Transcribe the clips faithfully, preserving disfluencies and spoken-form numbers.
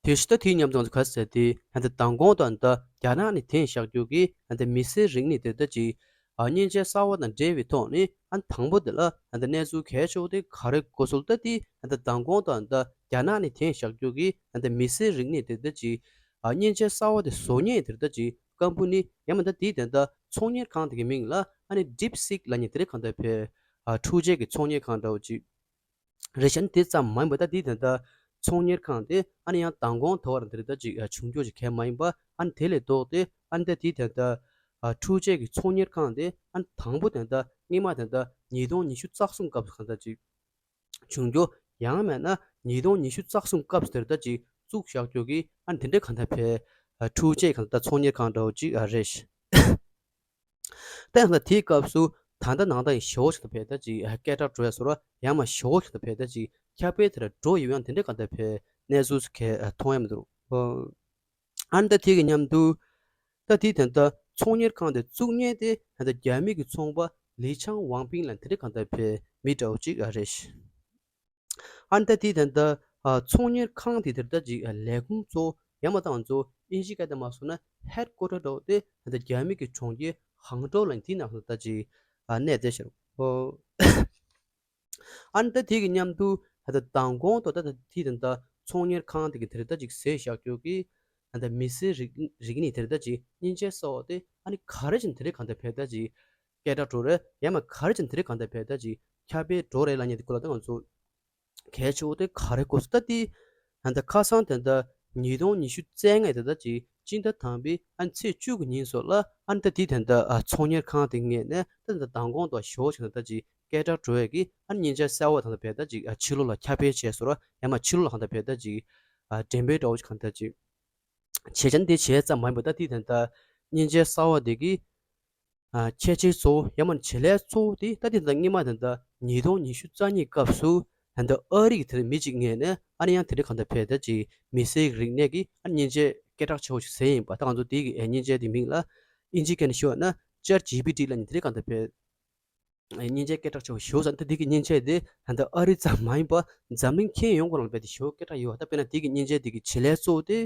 དེ་བཞིན་ད་དེའི་མཉམ་དུ་ང་ཚོ་ག་རེ་ཟེར་དེ་ད་ལྟ་མདང་དགོང་དང་ད་རྒྱ་ནག་ནས་དེང་བཞག་རྒྱུ་གི་ད་ལྟ་མི་སེར་རིག་གནས་དེ་ད་ཅིག་ཨ་མཉེན་ཆས་གསར་བ་དང་འབྲེལ་བའི་ཐོག་ནས་ཨ་དང་པོ་དེ་ལ་ད་ལྟ་གནས་ཚུལ་གལ་ཆེ་བོ་དེ་ག་རེ་གོ་སོང་ད་དེ་ད་ལྟ་མདང་དགོང་དང་ད་རྒྱ་ནག་ནས་དེང་བཞག་རྒྱུ་གི་ད་ལྟ་མི་སེར་རིག་གནས་དེ་ད་ཅིག་ཨ་མཉེན་ཆས་གསར་བ་དེ་བཟོ་མཁན་དེ་ད་ཅིག་ཀམ་པུ་ནི་ཡང་མིན་ད་དེའི་ད་ལྟ་ཚོང་གཉེར་ཁང་དེ་གི་མིང་ལ་ཨ་ནི་DeepSeek་ལབ་མཁན་དེ་རེད། གང་ལྟར་བས་ཨ་འཕྲུལ་ཆས་ཀྱི་ཚོང་གཉེར་ཁང་འདྲ་བོ་ཅིག་རེད་ཤག་ཨ་ནི་དེ་ཙམ་མ་ཡིན་པ་ད་དེའི་ད་ལྟ་ཚོང་གཉེར་ཁང་དེ་ཨ་ནི་ཡང་མདང་དགོང་དེ་བར་དེ་རེད་ད་ཅིག་ཨ་བྱུང་རྒྱུ་ཅིག་གང་ཡང་མ་ཡིན་པ། ཨ་ནི་དེ་ལས་ལྡོག་སྟེ་ཨ་ནི་ད་དེའི་ད་ལྟ་ཨ་འཕྲུལ་ཆས་ཀྱི་ཚོང་གཉེར་ཁང་དེ་ཨ་ནི་དང་པོ་ད་ལྟ་སྔོན་མ་ད་ལྟ་ཉིས་སྟོང་ཉི་ཤུ་རྩ་གསུམ་སྐབས་སུ་གང་ལྟར་ཅིག་བྱུང་རྒྱུ། ཡང་མིན་ན་ཉིས་སྟོང་ཉི་ཤུ་རྩ་གསུམ་སྐབས་སུ་དེ་རེད་ད་ཅིག་བཙུགས་བཞག་རྒྱུ་གི་ཨ་ནི་དེ་འདྲའི་གང་ལྟར་བས་ཨ་འཕྲུལ་ཆས་གང་ལྟར་ཚོང་གཉེར་ཁང་འདྲ་བོ་ཅིག་ཨ་རེད་ཤག་ད་ཡང་ད་དེའི་སྐབས་སུ་ད་ལྟ་ནང་ད་ཡི་ཞེ་བོ་ཞིག་ཏུ་བས་ད་ཅིག་སྐད་གྲགས་འགྲོ་ཡ་སོ་ར་ཡང་མ་ཞེ་བོ་ཞིག་ཏུ་བས་ད་ཅིག་ཁྱབ་སྤེལ་དེ་ར་འགྲོ་ཡི་ཡང་དེ་འདྲ་གང་ལྟར་བས་གནས་ཚུལ་སུ་གས་མཐོང་ཡ་མི་འདུག་ཨ་ནི་ད་དེ་གི་མཉམ་དུ་ད་དེ་ད་ལྟ་ཚོང་གཉེར་ཁང་དེ་བཙུགས་མཁན་དེ་ད་ལྟ་རྒྱ་མི་གི་ཚོང་པ་ལི་ཆང་ཝང་པིང་ལ་དེ་འདྲ་གང་ལྟར་བས་མི་འདྲ་བོ་ཅིག་ཨ་རེད། ཨ་ནི་ད་དེ་ད་ལྟ་ཨ་ཚོང་གཉེར་ཁང་དེ་དེར་ད་ཅིག་ཨ་ལས་ཁུངས་གཙོ་བོ་ཡང་མ་ད་ང་ཚོ་ཨིན་ཇི་སྐད་དུ་མ་སོང་ན་ཧེད་ཀོ་ཊར་འདྲ་བོ་དེ་ད་ལྟ་རྒྱ་མི་གི་གྲོང་ཁྱེར་ཧང་ཀྲོའུ་ལ་དེའི་ནང་ལ་ད་ཅིག་ཨ་གནས་བསྡད་ཤག་ཨོ། ཨ་ནི་ད་དེ་གི་མཉམ་དུ་ད་ལྟ་མདང་དགོང་དུ་ད་ལྟ་དེ་ད་ལྟ་ཚོང་གཉེར་ཁང་དེ་གི་དེར་ད་ཅིག་ཟས་བཞག་རྒྱུ་གི་ད་ལྟ་མི་སེར་རིག་རིག་གནས་དེར་ད་ཅིག་མཉེན་ཆས་གསར་བ་དེ་ཨ་ནི་ག་རེ་བྱས་ནས་དེ་རེད་གང་ལྟར་བས་ད་ཅིག་སྐད་གྲགས་འགྲོ་རེད། ཡང་མ་ག་རེ་བྱས་ནས་དེ་རེད་གང་ལྟར་བས་ད་ཅིག་ཁྱབ་སྤེལ་འགྲོ་རེད་ལབ་མཁན་དེ་སྐོར་ལ་ད་ང་ཚོ་གལ་ཆེ་བོ་དེ་ག་རེ་གོ་སོང་ད་དེ། ད་ལྟ་ཁ་སང་ད་ལྟ་ཉིས་སྟོང་ཉི་ཤུ་རྩ་ལྔ་ད་ལྟ་ཅིག་སྤྱི་ཟླ་དང་པའི་ཨ་ནི་ཚེས་བཅུ་གི་ཉིན་སོགས་ལ་ཨ་ནི་ད་དེ་ད་ལྟ་ཨ་ཚོང་གཉེར་ཁང་དེ་ངོས་ནས་ད་ལྟ་མདང་དགོང་དུ་ཞོ་ཆེ་ད་ལྟ་ཅིག་སྐད་གྲགས་འགྲོ་ཡས་ཀྱི་ཨ་ནི་མཉེན་ཆས་གསར་བ་ད་ལྟ་བས་ད་ཅིག་ཨ་ཕྱི་ལོགས་ལ་ཁྱབ་སྤེལ་བྱས་སོང་ར་ཡང་མ་ཕྱི་ལོགས་ལ་གང་ལྟར་བས་ད་ཅིག་ཨ་འགྲེམས་སྤེལ་འདྲ་བོ་ཅིག་གང་ལྟར་ཅིག་བྱས་ཙང་དེ་བྱས་ཙམ་མ་ཡིན་པ་ད་དེ་ད་ལྟ་མཉེན་ཆས་གསར་བ་དེ་གི་ཨ་ཁྱད་ཆོས་གཙོ་བོ་ཡང་མིན་བྱེད་ལས་གཙོ་བོ་དེ་ད་དེ་ད་སྔོན་མ་ད་ད་ཉིས་སྟོང་ཉི་ཤུ་རྩ་གཉིས་སྐབས་སུ་ད་ད་ཨ་རི་གི་དེ་མི་གཅིག་ངོས་ནས་ཨ་ནི་ཡང་དེ་འདྲ་གང་ལྟར་བས་ད་ཅིག་མི་སེར་གྱི་རིག་གནས་ཀྱི་ཨ་མཉེན་ཆས་སྐད་གྲགས་ཆེ་བོ་ཞིག་ཟས་ཡིན་པ། ད་ང་ཚོ་དེ་གི་ཨ་མཉེན་ཆས་དེ་མིང་ལ་ཨིན་ཇི་སྐད་ནས་ཞུ་བ་ན་ཅར་ཇི་པི་ཊི་ལབ་མཁན་དེ་འདྲ་གང་ལྟར་བས་མཉེན་ཆས་སྐད་གྲགས་ཆེ་བོ་ཞིག་ཟ། ད་དེ་གི་མཉེན་ཆས་དེ་ད་ད་ཨ་རི་ཙམ་མ་ཡིན་པ་འཛམ་གླིང་ཁྱོན་ཡོངས་སྐོར་ལ་བས་དེ་ཞེ་པོ་སྐད་གྲགས་ཡོད་པ། ད་དཔེར་ན་དེ་གི་མཉེན་ཆས་དེ་གི་བྱེད་ལས་གཙོ་བོ་དེ།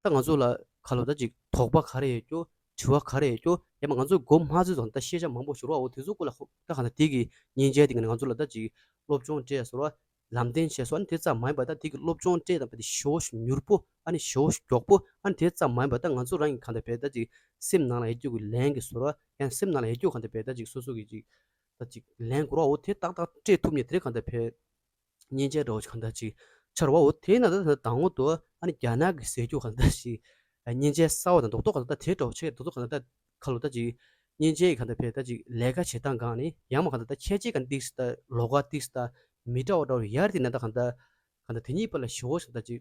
ད་ང་ཚོ་ལ་ཁ་ལོ་ད་ཅིག་དོགས་པ་ག་རེ་ཡོད་རྒྱུ། དྲི་བ་ག་རེ་ཡོད་རྒྱུ། ཡང་མ་ང་ཚོ་མགོ་མ་ཚོས་ཙང་ད་ཤེས་བྱ་མང་པོ་ཞུ་རོགས་འོ་དེ་ཚོ་སྐོར་ལ་ཧོ་ད་ག་ད་དེ་གི་མཉེན་ཆས་དེ་ག་ནས་ང་ཚོ་ལ་ད་ཅིག་སློབ་སྦྱོང་སྤྲད་སོང་ར་ལམ་སྟོན་བྱས་སོང་། ཨ་ནི་དེ་ཙམ་མ་ཡིན་པ་ད་དེ་གི་སློབ་སྦྱོང་སྤྲད་དང་པ་དེ་ཞོ་ཞུ་མྱུར་པོ་ཨ་ནི་ཞོ་ཞུ་མགྱོགས་པོ་ཨ་ནི་དེ་ཙམ་མ་ཡིན་པ་ད་ང་ཚོ་རང་གི་ག་ད་བས་ད་ཅིག་སེམས་ནང་ལ་ཡོད་རྒྱུ་གི་ལན་གི་སོ་ར་ཡང་སེམས་ནང་ལ་ཡོད་རྒྱུ་ག་ད་བས་ད་ཅིག་སོ་སོ་གི་ཅིག་ད་ཅིག་ལན་དགོས་རོགས་འོ་དེ་ཏག་ཏག་སྤྲད་ཐུབ་ནས་དེ་ག་ད་བས། མཉེན་ཆས་འདྲ་བོ་ཞིག་གང་ལྟར་ཅིག་ཆགས་རེད་བ། འོ་དེ་ན་ད་ད་དང་པོ་དུ་ཨ་ནི་རྒྱ་ནག་གི་ཟས་རྒྱུ་གང་ལྟར་ཞིག་མཉེན་ཆས་གསར་བ་དང་རྡོག་རྡོག་གང་ལྟར་དེ་འདྲ་བོ་ཆེ་རྡོག་རྡོག་གང་ལྟར་ཁ་ལོ་ད་ཅིག་མཉེན་ཆས་གང་ལྟར་བས་ད་ཅིག་ལས་ཀ་བྱེད་སྟངས་སྒང་ནས་ཡང་མ་གང་ལྟར་ད་ཁྱད་ཆོས་གང་ཏིག་ཞིག་ད་ལོགས་ཀ་ཏིག་ཞིག་ད་མི་འདྲ་བ་འདྲ་བོ་ཡར་དེ་ན་ད་གང་ལྟར་གང་ལྟར་དེ་གཉིས་བར་ལ་ཞེ་པོ་ཞིག་ད་ཅིག་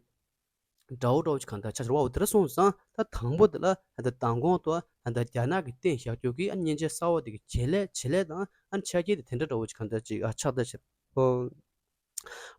འདྲ་བོ་འདྲ་བོ་ཞིག་གང་ལྟར་ཆགས་རེད་བ། འོ་དེ་འདྲ་སོང་ཙང་ད་དང་པོ་དེ་ལ་ད་ད་མདང་དགོང་དུ་ད་ད་རྒྱ་ནག་གི་སྟེང་བཞག་རྒྱུ་གི་ཨ་མཉེན་ཆས་གསར་བ་དེ་གི་བྱེད་ལས་བྱེད་ལས་དང་ཨ་ཆ་རྐྱེན་དེ་དེ་འདྲ་འདྲ་བོ་ཞིག་གང་ལྟར་ཅིག་ཨ་ཆགས་ད་ཆེ།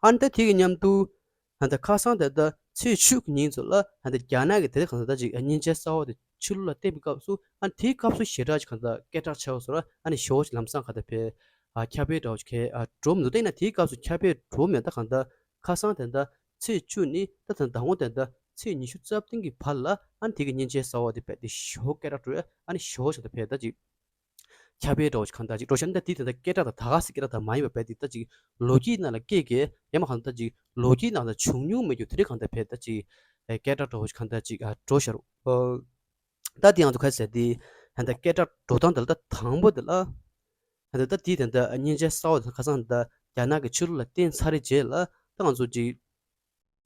ཨ་ནི་ད་དེ་གི་མཉམ་དུ་ད་ལྟ་ཁ་སང་ད་ལྟ་ཚེས་བཅུ་གི་ཉིན་ཚོ་ལ་ད་ལྟ་རྒྱ་ནག་གི་དེ་གང་ལྟར་ཅིག་མཉེན་ཆས་གསར་བ་དེ་ཕྱི་ལོགས་ལ་བཏོན་པའི་སྐབས་སུ་ཨ་ནི་དེའི་སྐབས་སུ་ཞེ་དྲག་ཅིག་གང་ལྟར་སྐད་གྲགས་ཆེ་བ་བཟོ་ར་ཨ་ནི་ཞེ་པོ་ཅིག་ལམ་སང་གང་ལྟར་བས་ཨ་ཁྱབ་སྤེལ་འདྲ་བོ་ཅིག་གས་ཨ་འགྲོ་མི་འདུག་ད་ཡིན་ན་དེའི་སྐབས་སུ་ཁྱབ་སྤེལ་འགྲོ་མེད། ད་གང་ལྟར་ཁ་སང་ད་ལྟ་ཚེས་བཅུ་ནས་ད་ད་ལྟ་འོང་ད་ལྟ་ཚེས་ཉི་ཤུ་རྩ་བདུན་གི་བར་ལ་ཨ་ནི་དེ་གི་མཉེན་ཆས་གསར་བ་དེ་བས་དེ་ཞེ་པོ་སྐད་གྲགས་འགྲོ་ཡ་ཨ་ནི་ཞེ་པོ་ཅིག་ད་བས་ད་ཅིག་ཁྱབ་སྤེལ་འདྲ་བོ་ཞིག་གང་ལྟར་ཅིག་འགྲོ་ཤག་ད་དེ་ད་ལྟ་སྐད་གྲགས་དང་ད་ག་སེ་སྐད་གྲགས་དང་མ་ཡིན་པ་བས་དེ་ད་ཅིག་ལོ་རྒྱུས་ནང་ལ་སྐད་གས་ཡང་མ་གང་ལྟར་ཅིག་ལོ་རྒྱུས་ནང་ལ་བྱུང་མྱོང་མེད་རྒྱུ་དེ་རིགས་གང་ལྟར་བས་ད་ཅིག་སྐད་གྲགས་འདྲ་བོ་ཞིག་གང་ལྟར་ཅིག་འགྲོ་ཤག་རོ། ད་དེ་ང་ཚོ་ག་ཟེར་དེ་ད་ལྟ་སྐད་གྲགས་འགྲོ་སྟངས་དེ་ལ་ད་དང་པོ་དེ་ལ་ད་ལྟ་དེ་ད་ལྟ་མཉེན་ཆས་གསར་བ་དང་ཁ་སང་ད་རྒྱ་ནག་གི་ཕྱི་ལོགས་ལ་བཏོན་ཚར་རེད་རྗེས་ལ་ད་ང་ཚོ་ཅིག་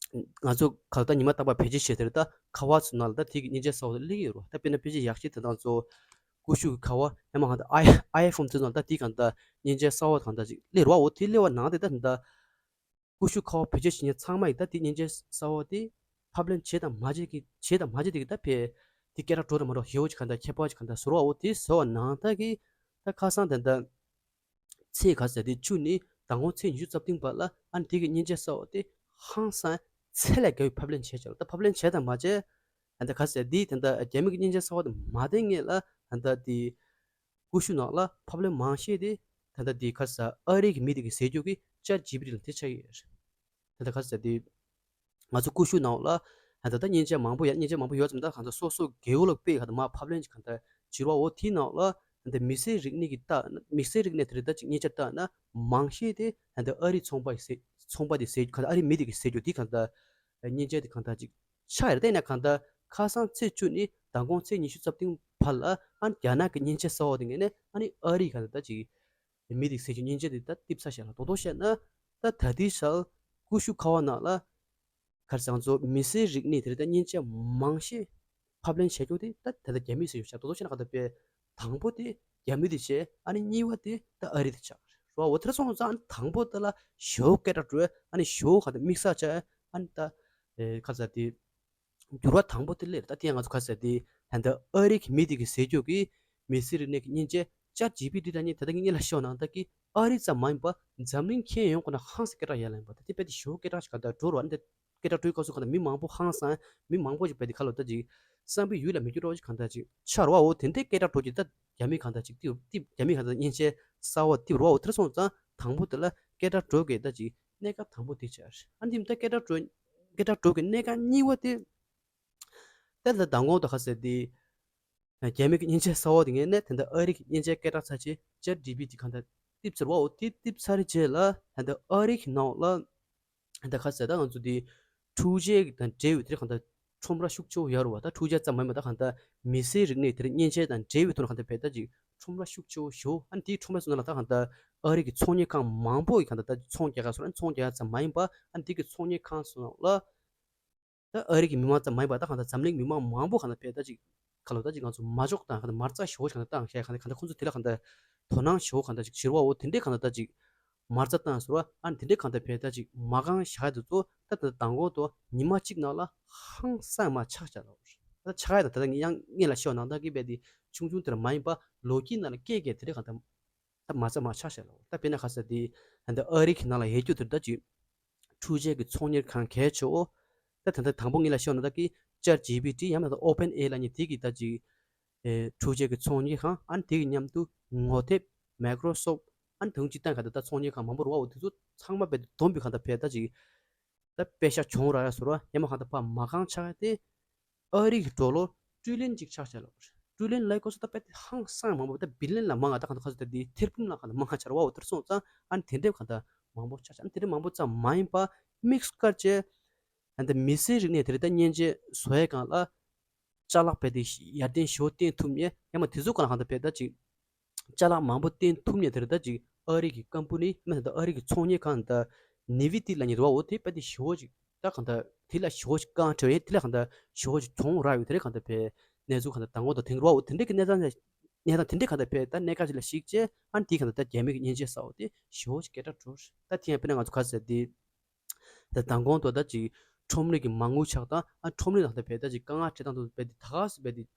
ང་ཚོ་ག་ད་ཉི་མ་རྟག་པར་བེད་སྤྱོད་བྱེད་དེར་ད་ཁ་པར་ཚོ་ནང་ལ་ད་དེ་གི་མཉེན་ཆས་གསར་བ་དེ་སླེབས་ཡོད་རེད་བ། ད་དཔེར་ན་ཕལ་ཆེར་ཡག་ཤོས་དེ་དང་ཚོ་ཀུ་ཤུ་གི་ཁ་པར་ཡང་མ་གང་ད་ཨའི་ཨའི་ཕོན་ཚོ་ནང་ད་དེ་གང་ད་མཉེན་ཆས་གསར་བ་གང་ད་ཅིག་སླེབས་རེད་བ། འོ་དེ་སླེབས་པ་ནང་དེ་ད་ད་ཀུ་ཤུ་ཁ་པར་བེད་སྤྱོད་བྱེད་མཁན་ཚང་མ་ཡིས་ད་དེ་མཉེན་ཆས་གསར་བ་དེ་ཕབ་ལེན་བྱེད་དང་མ་བྱེད་ཀྱི་བྱེད་དང་མ་བྱེད་དེ་གི་ད་ཕེ་དེ་སྐད་གྲགས་འགྲོ་དང་མ་འགྲོ་ཧེ་བོ་ཅིག་གང་ད་ཁྱད་པར་ཅིག་གང་ད་ཟོར་བ། འོ་དེ་ཟོར་བ་ནང་ད་གི་ད་ཁ་སང་ད་ད། ཚེས་ག་ཟེར་དེ་བཅུ་ནས་མདང་དགོང་ཚེས་ཉི་ཤུ་རྩ་བདུན་བར་ལ་ཨ་ནི་དེ་གི་མཉེན་ཆས་གསར་བ་དེ་ཧང་སང་ཚད་ལས་བརྒལ་བའི་ཕབ་ལེན་བྱས་བྱས་ལ། ད་ཕབ་ལེན་བྱས་དང་མ་བྱས་ཨ་ད་ག་ཟེར་དེ་ད་ལྟ་རྒྱ་མི་གི་མཉེན་ཆས་གསར་བ་དེ་མ་བཏོན་སྔོན་ལ་ཨ་ད་དེ་ཀུ་ཤུ་ནང་ལ་ཕབ་ལེན་མང་ཤོས་དེ་ད་ལྟ་དེ་ག་ཟེར་ཨ་རི་གི་མི་དེ་གི་ཟས་རྒྱུ་གི་ཅར་ཇི་པི་ཊི་ལ་དེ་ཆགས་ཡོད་རེད། ད་ལྟ་ག་ཟེར་དེ། ང་ཚོ་ཀུ་ཤུ་ནང་ལ་ད་ལྟ་མཉེན་ཆས་མང་པོ་ཡ་མཉེན་ཆས་མང་པོ་ཡོད་ཙམ་ད་གང་ལྟར་སོ་སོ་རྒྱལ་ཁབ་ལ་དཔེ་གང་ལྟར་མར་ཕབ་ལེན་གྱི་གང་ལྟར་བྱེད་རོགས་འོ་དེའི་ནང་ལ་ད་ལྟ་མི་སེར་རིག་གནས་ཀྱི་ལྟ་མི་སེར་རིག་གནས་དེ་རིགས་ད་ཅིག་མཉེན་ཆས་བཏང་ན་མང་ཤོས་དེ་ད་ལྟ་ཨ་རིའི་ཚོང་པ་ཡིས་ཚོང་པ་དེ་ཟས་གང་ལྟར་ཨ་རིའི་མི་དེ་གིས་ཟས་རྒྱུ་དེ་གང་ལྟར་མཉེན་ཆས་དེ་གང་ལྟར་ཅིག་ཆགས་ཡོད་རེད། དེ་ནས་གང་ལྟར་ཁ་སང་ཚེས་བཅུ་ནས་མདང་དགོང་ཚེས་ཉི་ཤུ་རྩ་བདུན་བར་ལ་ཨ་ནི་རྒྱ་ནག་གི་མཉེན་ཆས་གསར་པ་དེ་ངོས་ནས་ཨ་ནི་ཨ་རིའི་གང་ལྟར་ཅིག་མི་དེ་ཟས་རྒྱུ་མཉེན་ཆས་དེ་ད་རྟིབ་ཚ་བཞག་ལ་རྡོག་རྡོག་བཤད་ན་ད་ད་ལྟའི་ཆར་ཀུ་ཤུ་ཁ་བ་ནང་ལ་ག་རེ་ཟེར་ང་ཚོ་མི་སེར་རིག་གནས་དེ་རིགས་ད་མཉེན་ཆས་མང་ཤོས་ཕབ་ལེན་བྱས་ཀྱོག་དེ་ད་ད་ལྟ་རྒྱ་མི་ཟེར་ཡོད་ཤག་རྡོག་རྡོག་བཤད་ན་ག་ད་པའི་དང་པོ་དེ་རྒྱ་མི་དེ་བྱས་ཨ་ནི་གཉིས་པ་དེ་ད་ཨ་རི་དེ་ཆགས་རེད་བ། འོ་དེ་སོང་ཙང་དང་པོ་དེ་ལ་ཞོ་སྐད་གྲགས་འགྲོ་ཨ་ནི་ཞོ་ག་ད་དམིགས་བསལ་བྱས་ཨ་ནི་ད་ག་རེ་ཟེར་དེ་འགྱུར་བ་དང་པོ་དེ་སླེབས་རེད། ད་དེ་ང་ཚོ་ག་རེ་ཟེར་དེ་ད་ལྟ་ཨ་རི་གི་མི་དེ་གི་ཟས་ཀྱོག་གི་མི་སེར་རིག་གནས་ཀྱི་མཉེན་ཆས་ཅར་ཇི་པི་ཏི་ད་ནི་ད་ལྟ་ངས་ལ་ཤོད་ནང་ད་གི་ཨ་རི་ཙམ་མ་ཡིན་པ་འཛམ་གླིང་ཁྱོན་ཡོངས་ཁོ་ན་ཧང་སང་སྐད་གྲགས་ཡར་ལངས་པ་ད་དེ་དཔེ་དེ་ཞོ་སྐད་གྲགས་ཤིག་ག་ད་འགྲོ་རོགས་ཨ་ནི་ད། སྐད་གྲགས་འགྲོ་བའི་སྐབས་སུ་གང་ལྟར་མི་མང་པོ་ཧང་སང་མི་མང་པོ་ཞིག་བས་དེ་ཁ་ལོ་ད་ཅིག་བསམ་པའི་ཡུལ་ལ་མི་འགྱུར་རོགས་ཅིག་གང་ལྟར་ཅིག་ཆགས་རོགས་འོ་དེ་འདྲའི་སྐད་གྲགས་འགྲོ་ཅིག་ད་རྒྱ་མི་གང་ལྟར་ཅིག་ཏིབ་ཏིབ་རྒྱ་མི་གང་ལྟར་མཉེན་ཆས་གསར་བ་ཏིབ་རོགས་འོ་དེར་སོང་ཙང་དང་པོ་དེ་ལ་སྐད་གྲགས་འགྲོ་གི་ད་ཅིག་གནད་འགག་དང་པོ་དེ་ཆགས་ཨ་འདི་ད་སྐད་གྲགས་འགྲོ་སྐད་གྲགས་འགྲོ་གི་གནད་འགག་གཉིས་པ་དེ་ད་ལྟ་མདང་དགོང་དུ་ཁ་ཟེར་དེ་རྒྱ་མི་གི་མཉེན་ཆས་གསར་བ་དེ་ངས་ནས་ད་ལྟ་ཨ་རི་གི་མཉེན་ཆས་སྐད་གྲགས་ཚར་ཆེ་ཅར་ཇི་པི་ཏི་གང་ལྟར་ཏིབ་ཚར་བ་འོ་དེ་ཏིབ་ཚར་རྗེས་ལ་ད་ལྟ་ཨ་རི་གི་ནང་ལ། ད་ཁ་ཟེར་ད་ང་ཚོ་འདི་འཕྲུལ་ཆས་དང་འབྲེལ་བའི་དེར་གང་ལྟར་ཁྲོམ་ར་ཤུགས་ཆེ་བོ་ཡོད་རེད་བ། ད་འཕྲུལ་ཆས་ཙམ་མ་ཡིན་པ་ད་གང་ལྟར་མི་སེར་རིག་གནས་དེར་མཉེན་ཆས་དང་འབྲེལ་བའི་ཐོག་ནས་གང་ལྟར་བས་ད་ཅིག་ཁྲོམ་ར་ཤུགས་ཆེ་བོ་ཞོ་ཨ་ནི་དེའི་ཁྲོམ་ར་སོང་ན་ལ་ད་གང་ལྟར་ཨ་རི་གི་ཚོང་གཉེར་ཁང་མང་པོ་ཡི་གང་ལྟར་ད་ཚོང་རྒྱག་ག་སོང་ཨ་ནི་ཚོང་རྒྱག་ཡ་ཙམ་མ་ཡིན་པ་ཨ་ནི་དེ་གི་ཚོང་གཉེར་ཁང་སོང་ལ། ད་ཨ་རི་གི་མི་མང་ཙམ་མ་ཡིན་པ་ད་གང་ལྟར་འཛམ་གླིང་མི་མང་མང་པོ་གང་ལྟར་བས་ད་ཅིག་ཁ་ལོ་ད་ཅིག་ང་ཚོ་མ་འཇོག་དང་གང་ལྟར་མ་རྩ་ཞོ་གང་ལྟར་བཏང་བྱས་གང་ལྟར་གང་ལྟར་ཁོང་ཚོ་དེ་ལ་གང་ལྟར་དོ་སྣང་ཞོ་གང་ལྟར་ཅིག་བྱེད་རོགས་འོ་དེ་འདྲས་གང་ལྟར་ད་ཅིག་མ་རྩ་བཏང་ཟེར་བ་ཨ་ནི་དེ་འདྲས་གང་ལྟར་བས་ད་ཅིག་མ་རྐང་བཞག་དེ་ཚོ་ད་ད་མདང་དགོང་དུ་ཉི་མ་གཅིག་ནང་ལ་ཧང་སང་མ་ཆག་བྱ་ལ་འོ་ད་ཆག་ཡ་ད་ད་ད་ཡང་སྔོན་ལ་ཤོད་ནང་ད་གི་བས་དེ་ཆུང་ཆུང་དེ་ལ་མ་ཡིན་པ་ལོ་རྒྱུས་ནང་ལ་སྐད་སྐད་དེ་འདྲས་གང་ལྟར། ད་མ་རྩ་མ་ཆག་བྱས་ལ་ད་དཔེར་ན་ཁ་ཟེར་དེ་ད་ལྟ་ཨ་རི་གི་ནང་ལ་ཡོད་རྒྱུ་དེར་ད་ཅིག་འཕྲུལ་ཆས་ཀྱི་ཚོང་གཉེར་ཁང་གལ་ཆེ་བོ་ད་ད་ལྟ་དང་པོ་ངས་ལ་ཤོད་ན་ད་གི་ཅར་ཇི་པི་ཏི་ཡང་མིན་ད་ཨོ་པན་ཨེ་ལ་ཉེ་དེ་གི་ད་ཅིག་འཕྲུལ་ཆས་ཀྱི་ཚོང་གཉེར་ཁང་ཨ་ནི་དེ་གི་མཉམ་དུ་ངོ་དེབ་མའི་ཀྲོ་སོབ་ཨ་ནི་དུང་ཅིག་བཏང་ག་ད་ད་ཚོང་གཉེར་ཁང་མང་པོ་རུ་བ་འོ་དེ་ཚོ་ཚང་མ་བས་བསྡོམས་པའི་གང་ད་བས་ད་ཅིག་ད་པེ་ཤ་བྱུང་ར་ཡ་ཟེར་བ་ཡ་མ་གང་ད་ཕ་མ་གང་ཆག་ཡ་དེ། ཨ་རི་གི་ཌོ་ལར་ཊི་རི་ལི་ཡན་གཅིག་ཆགས་བྱས་ལ། ཊི་རི་ལི་ཡན་ལ་ཀོ་སོ་ད་པད་དེ་ཧང་སང་མང་པོ་ད་བི་ལི་ཡན་ལ་མང་ང་ད་གང་ད་ཁ་སོ་ད་དེ་ཐེར་འབུམ་ལ་གང་ད་མང་ང་ཆགས་ར་བ་འོ་དེར་སོང་ཙང་ཨ་ནི་དེ་འདྲས་གང་ད་མང་པོ་ཆགས་ཆགས་ཨ་ནི་དེ་འདྲས་མང་པོ་ཙམ་མ་ཡིན་པ་དམིགས་སུ་བཀར་བྱས་ཨ་ནི་ད་མི་སེར་རིག་གནས་དེ་རིགས་ད་མཉེན་ཆས་བཟོ་ཡས་སྒང་ལ་ཅ་ལག་པད་དེ་ཡར་ཐོན་ཞེ་པོ་བཏོན་ཐུབ་མཁན་ཡང་མ་དེ་ཚོ་སྒང་ལ་གང་ད་བས་ད་ཅིག་ཅ་ལག་མང་པོ་བཏོན་ཐུབ་མཁན་དེ་རེད། ད་ཅིག་ཨ་རི་གི་ཀམ་པུ་ནི་མིན་ད་ཨ་རི་གི་ཚོང་གཉེར་ཁང་ད་ནི་བི་ཏི་ལ་ཉེ་རེད་བ། འོ་དེ་དཔེ་དེ་ཞེ་པོ་ཅིག་ད་གང་ད་དེ་ལ་ཞེ་པོ་ཅིག་རྐང་བྲལ་བས་དེ་ལ་གང་ད་ཞེ་པོ་ཅིག་གྱོང་རག་ཡོད་དེ་རེད། གང་ད་བས་གནས་ཚུལ་གང་ད་དང་པོ་ད་དེང་རེད་བ། འོ་དེ་འདྲ་གི་གནས་སྟངས་གནས་སྟངས་དེ་འདྲ་གང་ད་བས་ད་གནད་འགག་ཅིག་ལ་གཞིགས་བྱས་ཨ་ནི་དེ་གང་ད་ད་རྒྱ་མི་གི་མཉེན་ཆས་གསར་བ་དེ་ཞེ་པོ་ཅིག་སྐད་གྲགས་འགྲོ་རེད། ད་དེ་ཡང་དཔེར་ན་ང་ཚོ་ག་ཟེར་དེ་ད་མདང་དགོང་དུ་ད་ཅིག་ཁྲོམ་རའི་གི་མ་དངུལ་ཆག་དང་ཨ་ཁྲོམ་རའི་ནང་ད་བས་ད་ཅིག་དཀའ་ངལ་འཕྲད་སྟངས་དུ་བས་དེ་ད་ག་སེ་བས་དེ།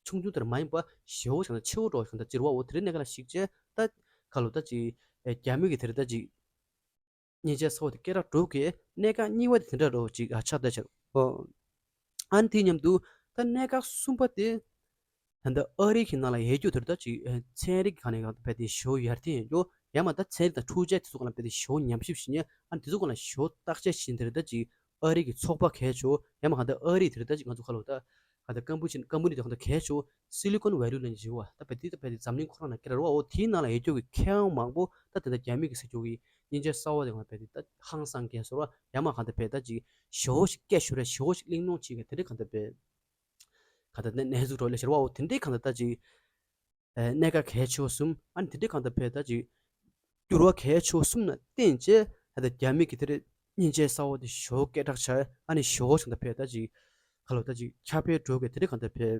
ཆུང་ཆུང་དེར་མ་ཡིན་པ་ཞེ་པོ་ཞིག་དང་ཆེ་བོ་འགྲོ་ཞིག་དང་ཅིར་བ་འོ་དེ་རིང་གནས་སྐབས་ལ་གཞིགས་བྱས་ད་ག་ལོ་ད་ཅིག་རྒྱ་མི་གི་དེ་རིང་ད་ཅིག་མཉེན་ཆས་གསར་བ་དེ་སྐད་གྲགས་འགྲོ་གི་གནད་འགག་གཉིས་པ་དེ་དེ་འདྲ་འགྲོ་ཅིག་ཨ་ཆགས་བསྡད་ཆགས་ཨོ། ཨ་ནི་དེ་མཉམ་དུ་ད་གནད་འགག་གསུམ་པ་དེ་ད་ལྟ་ཨ་རི་གི་ནང་ལ་ཡོད་རྒྱུ་དེར་ད་ཅིག་ཚན་རིག་གི་ཁ་ནས་གང་ད་བས་དེ་ཞེ་པོ་ཡར་ཐོན་ཡོད་རྒྱུ་ཡང་མ་ད་ཚན་རིག་དང་འཕྲུལ་ཆས་དེ་ཚོ་གང་ལ་བས་དེ་ཞེ་པོ་ཉམས་ཞིབ་བྱེད་ཉེ་ཨ་ནི་དེ་ཚོ་གང་ལ་ཞེ་པོ་བརྟག་དཔྱད་བྱེད་དེར་ད་ཅིག་ཨ་རི་གི་ཚོགས་པ་གལ་ཆེ་བོ་ཡང་མ་གང་ལྟར་ཨ་རི་དེ་རེད། ད་ཅིག་ང་ཚོ་ཁ་ལོ་ད་གང་ལྟར་ཀམ་པུ་ཅི་ཀམ་པུ་ནི་དེ་གང་ལྟར་གལ་ཆེ་བོ་སི་ལི་ཀོན་ཝེ་ལི་ལ་ནི་བྱེད་བ་ད་བས་དེ་ད་བས་དེ་འཛམ་གླིང་ཁོ་རང་ན་སྐད་ར་བ་འོ་དེའི་ནང་ལ་ཡོད་རྒྱུ་གི་མཁས་དབང་མང་པོ་ད་དེ་འདྲ་རྒྱ་མི་གི་ཟེར་རྒྱུ་གི་མཉེན་ཆས་གསར་བ་དེ་གང་ལ་བས་དེ་ད་ཧང་སང་གས་སོ་ར་ཡང་མ་གང་ལྟར་བས་ད་ཅིག་ཞེ་པོ་ཞིག་སྐད་ཤོར་ར་ཞེ་པོ་ཞིག་གླེང་སློང་བྱེད་མཁན་དེ་འདྲ་གང་ལྟར་བས་གང་ལྟར་ནས་ནས་ཟུག་རོ་ལས་ཤར་བ་འོ་དེ་འདྲ་གང་ལྟར་ད་ཅིག་གནད་འགག་གལ་ཆེ་བོ་གསུམ། ཨ་ནི་དེ་འདྲའི་གང་ལྟར་བས་ད་ཅིག་འགྱུར་བ་གལ་ཆེ་བོ་གསུམ་ལ་བརྟེན་བྱས་ད་ལྟ་རྒྱ་མི་གི་དེ་རེད་མཉེན་ཆས་གསར་བ་དེ་ཞེ་པོ་སྐད་གྲགས་ཆགས། ཨ་ནི་ཞེ་པོ་གང་ལྟར་བས་ད་ཅིག་ག་ལོ་ད་ཅིག་ཁྱབ་སྤེལ་འགྲོ་གི་དེ་འདྲའི་གང་ལྟར་བས་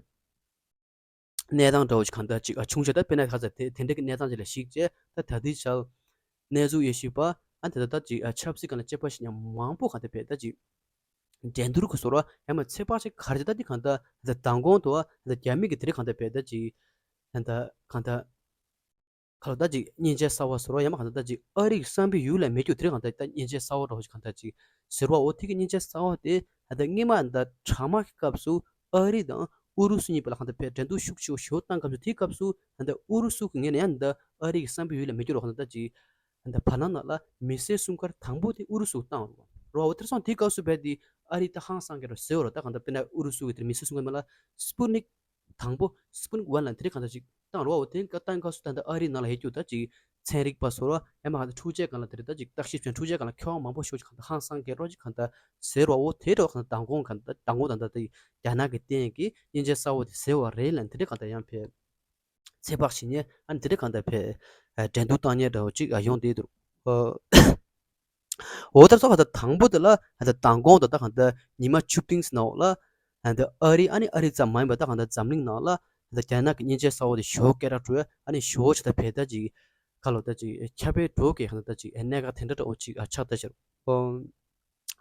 གནས་སྟངས་འདྲ་བོ་ཞིག་གང་ལྟར་ཅིག་ཨ་བྱུང་བྱས། ད་དཔེར་ན་ཁ་ཚ་དེ་དེ་འདྲའི་གི་གནས་སྟངས་ཅིག་ལ་གཞིགས་བྱས་ད་ད་ལྟའི་ཆར་གནས་ཚུལ་དབྱེ་ཞིབ་པ་ཨ་ནི་ད་ལྟ་ད་ཅིག་ཨ་ཆབ་སྲིད་སྒང་ལ་དཔྱད་པ་ཞིག་ཉམས་མང་པོ་གང་ལྟར་བས་ད་ཅིག་འགྲན་བསྡུར་གྱི་བཟོ་འདྲ་ཡང་མ་ཚེ་དཔག་ཅིག་ག་རེ་ད་འདི་གང་ལྟར་ད་མདང་དགོང་དུ་ད་རྒྱ་མི་གི་དེ་རིང་གང་ལྟར་བས་ད་ཅིག་ད་ལྟ་གང་ལྟར་ག་ལ་ད་ཅིག་མཉེན་ཆས་གསར་བ་བཟོ་འདྲ་ཡང་མ་གང་ལྟར་ད་ཅིག་ཨ་རི་གི་བསམ་པའི་ཡུལ་ལ་མེད་རྒྱུ་དེ་རིང་གང་ལྟར་ད་མཉེན་ཆས་གསར་བ་འདྲ་བོ་ཞིག་གང་ལྟར་ཅིག་ཟེར་བ་འོ་དེ་གི་མཉེན་ཆས་གསར་བ་དེ་ད་ལྟ་སྔོན་མ་ད་དྲག་དམག་གི་སྐབས་སུ་ཨ་རི་དང་ཨུ་རུ་སུ་གཉིས་བར་ལ་གང་ལྟར་བས་འགྲན་བསྡུར་ཤུགས་ཆེ་བོ་ཞེ་པོ་བཏང་སྐབས་སུ་དེའི་སྐབས་སུ་ད་ལྟ་ཨུ་རུ་སུ་གི་ངོས་ནས་ཡང་ད་ཨ་རི་གི་བསམ་པའི་ཡུལ་ལ་མེད་རྒྱུ་འདྲ་བོ་གང་ལྟར་ད་ཅིག་ད་ལྟ་བར་སྣང་ནང་ལ་མི་སེར་སྲུང་སྐར་དང་པོ་དེ་ཨུ་རུ་སུ་བཏང་བ་རེད། རོ། འོ་དེར་སོང་དེའི་སྐབས་སུ་བས་དེ་ཨ་རི་ད་ཧང་སང་གི་རོ་ཟེར་བ་རོ། ད་གང་ལྟར་དཔེར་ན་ཨུ་རུ་སུ་གི་དེར་མི་སེར་སུ་གི་མ་ལ་སྤུ་ནིག་དང་པོ་སྤུ་ནིག་ཝན་ལ་དེ་རིགས་གང་ལྟར་ཅིག་བཏང་རོ། འོ་དེ་ག་བཏང་སྐབས་སུ་ད་ལྟ་ཨ་རིའི་ནང་ལ་ཡོད་རྒྱུ་ད་ཅིག་ཚན་རིག་པ་ཟེར་རོ། ཡང་མ་གང་ལྟར་འཕྲུལ་ཆས་སྒང་ལ་དེ་རིགས་ད་ཅིག་བརྟག་ཞིབ་བྱས་འཕྲུལ་ཆས་སྒང་ལ་མཁས་དབང་མང་པོ་ཞིག་གང་ལྟར་ཧང་སང་གི་རོ་ཅིག་གང་ལྟར་ཟེར་རོ། འོ་དེ་རོ་གང་ལྟར་མདང་དགོང་གང་ལྟར་མདང་དགོང་ད་ལྟ་རྒྱ་ནག་གི་སྟེང་གི་མཉེན་ཆས་གསར་བ་དེ་ཟེར་བ་རེད་ལ་དེ་རིགས་གང་ལྟར་ཡང་ཕེ་ཚོད་དཔག་བྱེད་མཁན་ཨ་ནི་དེ་འདྲ་གང་ལྟར་ཕེ་འགྲན་བསྡུར་བཏང་མཁན་འདྲ་བོ་ཅིག་ཡོང་བསྡད་འདུག་འོ་དེར་སོང་གང་ལྟར་དང་པོ་དེ་ལ་ད་ལྟ་མདང་དགོང་དང་ད་གང་ལྟར་ཉི་མ་བཅུ་བདུན་ཙམ་ནང་ལ་ད་ལྟ་ཨ་རི་ཨ་ནི་ཨ་རི་ཙམ་མ་ཡིན་པ་ད་གང་ལྟར་འཛམ་གླིང་ནང་ལ་ད་ལྟ་རྒྱ་ནག་གི་མཉེན་ཆས་གསར་བ་དེ་ཞོ་སྐད་གྲགས་འགྲོ་ཨ་ནི་ཞོ་ཆ་ད་ཕེ་ད་ཅིག་ཁ་ལོ་ད་ཅིག་ཁྱབ་སྤེལ་འགྲོ་གི་གང་ལྟར་ད་ཅིག་གནད་འགག་དེ་འདྲ་འདྲ་བོ་ཅིག་ཆགས་ད་ཕྱིར།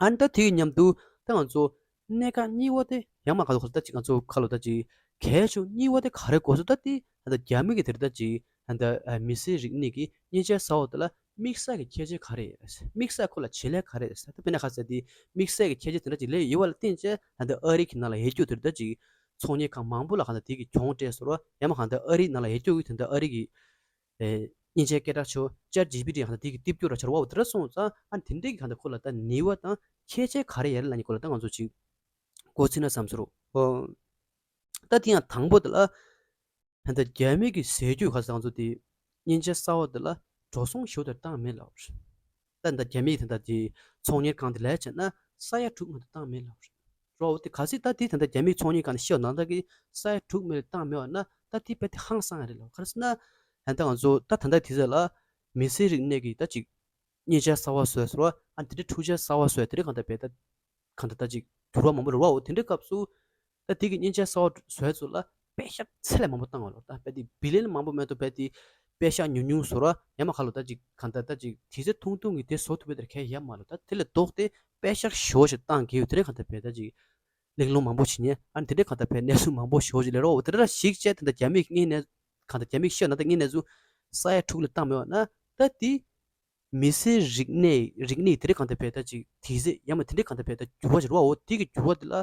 ཨ་ནི་ད་དེ་ཡི་མཉམ་དུ་ད་ང་ཚོ་གནད་འགག་གཉིས་པ་དེ་ཡང་མ་ག་ལོ་ཁ་ལོ་ད་ཅིག་ང་ཚོ་ཁ་ལོ་ད་ཅིག་གལ་ཆེ་གཉིས་པ་དེ་ག་རེ་གོ་སོ་ད་དེ་ད་ལྟ་རྒྱ་མི་གི་དེ་རེད་ད་ཅིག་ད་ལྟ་མི་སེར་རིག་གནས་ཀྱི་མཉེན་ཆས་གསར་བ་དེ་ལ་དམིགས་བསལ་གྱི་ཁྱད་ཆོས་ག་རེ་ཡོད། དམིགས་བསལ་ཁོ་ལ་བྱེད་ལས་ག་རེ་ཡོད། ད་དཔེར་ན་ཁ་ཟེར་དེ་དམིགས་བསལ་གྱི་ཁྱད་ཆོས་དེ་འདྲ་ཅིག་ལས་ཡོད་པ་ལ་བརྟེན་བྱས་ད་ལྟ་ཨ་རི་གི་ནང་ལ་ཡོད་རྒྱུ་དེ་རེད་ད་ཅིག་ཚོང་གཉེར་ཁང་མང་པོ་ལ་ག་ད་དེ་གི་གྱོང་སྤྲད་སོ་ར་ཡང་མ་ག་ད་ཨ་རི་ནང་ལ་ཡོད་རྒྱུ་གི་དེ་འདྲ་ཨ་རི་གི་ཨེ། མཉེན་ཆས་སྐད་གྲགས་ཆེ་བོ་ཅེཊ་ཇི་པི་ཊི་ཡང་ད་དེ་གི་རྟིབ་སྐྱོར་ར་ཆར་བ་འོ་དེ་འདྲ་སོང་ཙང་ཨ་དེ་འདྲའི་གི་གང་ལྟར་ཁོ་ལ་ད་ནུས་པ་དང་ཁྱད་ཆོས་ག་རེ་ཡོད་ལ་ནི་ཁོ་ལ་ད་ང་ཚོ་ཅིག་གོ་ཚིག་ན་བསམ་ཟེར་རོ། ཨོ། ད་དེ་ཡང་དང་པོ་དེ་ལ་ད་ལྟ་རྒྱ་མི་གི་ཟས་རྒྱུ་ག་ས་ང་ཚོ་དེ་མཉེན་ཆས་གསར་བ་དེ་ལ་འགྲོ་སོང་ཞོ་དེར་བཏང་མེད་ལབ་རེད། ད་ད་རྒྱ་མི་ད་ད་དེ་ཚོང་གཉེར་ཁང་དེ་ལས་བྱས་ན་ས་ཡ་དྲུག་མ་གཏོགས་བཏང་མེད་ལབ་རེད། རོ་དེ་ག་སྲིད་ད་དེ་ད་ལྟ་རྒྱ་མིའི་ཚོང་གཉེར་ཁང་ནས་ཤེས་ནང་ད་གི་ས་ཡ་དྲུག་མེད་བཏང་མེད་བ་ན་ད་དེ་དཔེ་དེ་ཧང་སང་ཡ་རེད་ལབ། ག་རེ་ཟེར་ན་ད་ལྟ་ང་ཚོ་ད་ད་ལྟ་དེ་ཚོ་ལ་མི་སེར་རིག་གནས་ཀྱི་ད་ཅིག་མཉེན་ཆས་གསར་བ་བཟོས་སོ་ར་ཨ་དེ་འདྲའི་འཕྲུལ་ཆས་གསར་བ་བཟོས་དེ་འདྲའི་གང་ལྟར་དཔེ་ད་གང་ལྟར་ད་ཅིག་འགྱུར་བ་མང་པོ་རེད་བ། འོ་དེ་འདྲའི་སྐབས་སུ་ད་དེ་གི་མཉེན་ཆས་གསར་བ་བཟོས་ཚོ་ལ་པད་ཤག་ཚད་ལས་མང་པོ་བཏང་བ་ལོ། ད་དཔེ་དེ་བི་ལི་ཡན་མང་པོ་མེད་དོ་དཔེ་དེ་པད་ཤག་ཉུང་ཉུང་བཟོ་ར་ཡ་མ་ཁ་ལོ་ད་ཅིག་གང་ལྟར་ད་ཅིག་དེ་ཚོ་ཐུང་ཐུང་གི་དེ་བཟོ་ཐུབ་པའི་དེར་ཁས་ཡ་མ་ལོ། ད་དེ་ལས་ལྡོག་སྟེ་པད་ཤག་ཞོ་ཞིག་བཏང་གི་ཡོད་དེ་རེད། གང་ལྟར་དཔེ་ད་ཅིག་གླེང་སློང་མང་པོ་བྱེད་ཉན་ཨ་ནི་དེ་འདྲའི་གང་ལྟར་བས་གནས་ཚུལ་མང་པོ་ཞོ་ཞིག་ལས་རོགས་འོ་དེ་འདྲ་ཞིག་བྱས་དེ་འདྲ་རྒྱ་མིས་ངའི་གནས་གང་ལྟར་རྒྱ་མིས་བཤད་ན་ད་ངའི་གནས་ཚུལ་ས་ཡ་དྲུག་ལ་བཏང་མེད་བ་ན་ད་དེ་མི་སེར་རིག་གནས་རིག་གནས་དེ་འདྲའི་གང་ལྟར་བས་ད་ཅིག་དེ་ཟེ་ཡ་མ་དེ་འདྲའི་གང་ལྟར་བས་ད་འགྱུར་བ་ཞིག་རོགས་འོ་དེ་གི་འགྱུར་བ་དེ་ལ་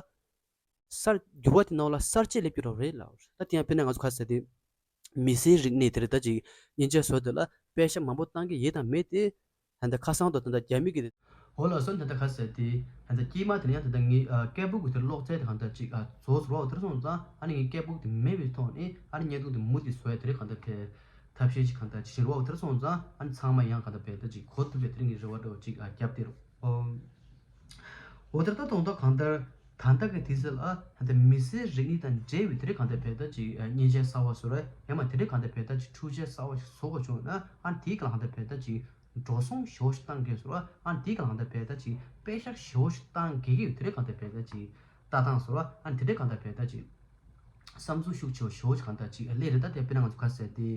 གསར་འགྱུར་བ་དེ་ནང་ལ་གསར་བརྗེ་སླེབས་རྒྱུ་རོགས་རེད་ལབ་རེད། ད་དེ་ཡང་དཔེར་ན་ང་ཚོ་ཁ་ཟེར་དེ། མི་སེར་རིག་གནས་དེར་ད་ཅིག་མཉེན་ཆས་བཟོ་དེ་ལ་པད་ཤག་མང་པོ་བཏང་གི་ཡོད་དང་མེད་དེ། ད་ལྟ་ཁ་སང་དང་ད་ལྟ་རྒྱ་མི་གི་འོ་ལགས་སོ། ད་ལྟ་ཁ་ཟེར་དེ་ད་ལྟ་སྐྱེས་མ་དེ་ནས་ཡང་ད་ལྟ་ངའི་ཨ་སྐད་སྦུག་གི་དེར་ཀློག་རྩལ་དེ་གང་ལྟར་ཅིག་ཨ་རྫོགས་སོང་བ་དེར་སོང་ཙང་ཨ་ནི་ངའི་སྐད་སྦུག་དེ་མེད་པའི་ཐོག་ནས་ཨ་ནི་བརྙན་ཐུང་དེ་མུ་མཐུད་བཟོ་ཡ་དེ་རེད། གང་ལྟར་དེ་ཐབས་ཤེས་ཅིག་གང་ལྟར་ཅིག་བྱེད་རོགས་དེར་སོང་ཙང་ཨ་ནི་ཚང་མ་ཡང་གང་ལྟར་བས་ད་ཅིག་གོ་ཐུབ་པའི་དེ་རིང་གི་རེ་བ་འདྲ་བོ་ཅིག་ཨ་བརྒྱབ་སྟེ་རོགས། འོ་དེར་ད་དུང་ད་གང་ལྟར་ད་ལྟ་གི་དུས་ཚོད་ལ་ད་ལྟ་མི་སེར་རིག་གནས་དང་འབྲེལ་བའི་དེ་རིགས་གང་ལྟར་བས་ད་ཅིག་མཉེན་ཆས་གསར་བ་བཟོ་ར་ཡང་མ་དེ་རིགས་གང་ལྟར་བས་ད་ཅིག་འཕྲུལ་ཆས་གསར་བ་ཞིག་བཟོ་དགོས་བྱུང་ན་ཨ་དེའི་གང་ལྟར་བས་ད་ཅིག་འགྲོ་སོང་ཞེ་པོ་ཞིག་བཏང་དགོས་བཟོ་ར་ཨ་དེའི་གང་ལྟར་བས་ད་ཅིག་པད་ཤག་ཞེ་པོ་ཞིག་བཏང་དགོས་ཀྱི་ཡོད། དེ་རིགས་གང་ལྟར་བས་ད་ཅིག་ལྟ་སྟངས་བཟོ་ར་ཨ་དེ་རིགས་གང་ལྟར་བས་ད་ཅིག་བསམ་ཚུལ་ཤུགས་ཆེ་བ་ཞེ་པོ་ཞིག་གང་ལྟར་ཅིག་སླེབས་རེད། ད་དེ་དཔེར་ན་ང་ཚོ་ཁ་ཟེར་ཏེ།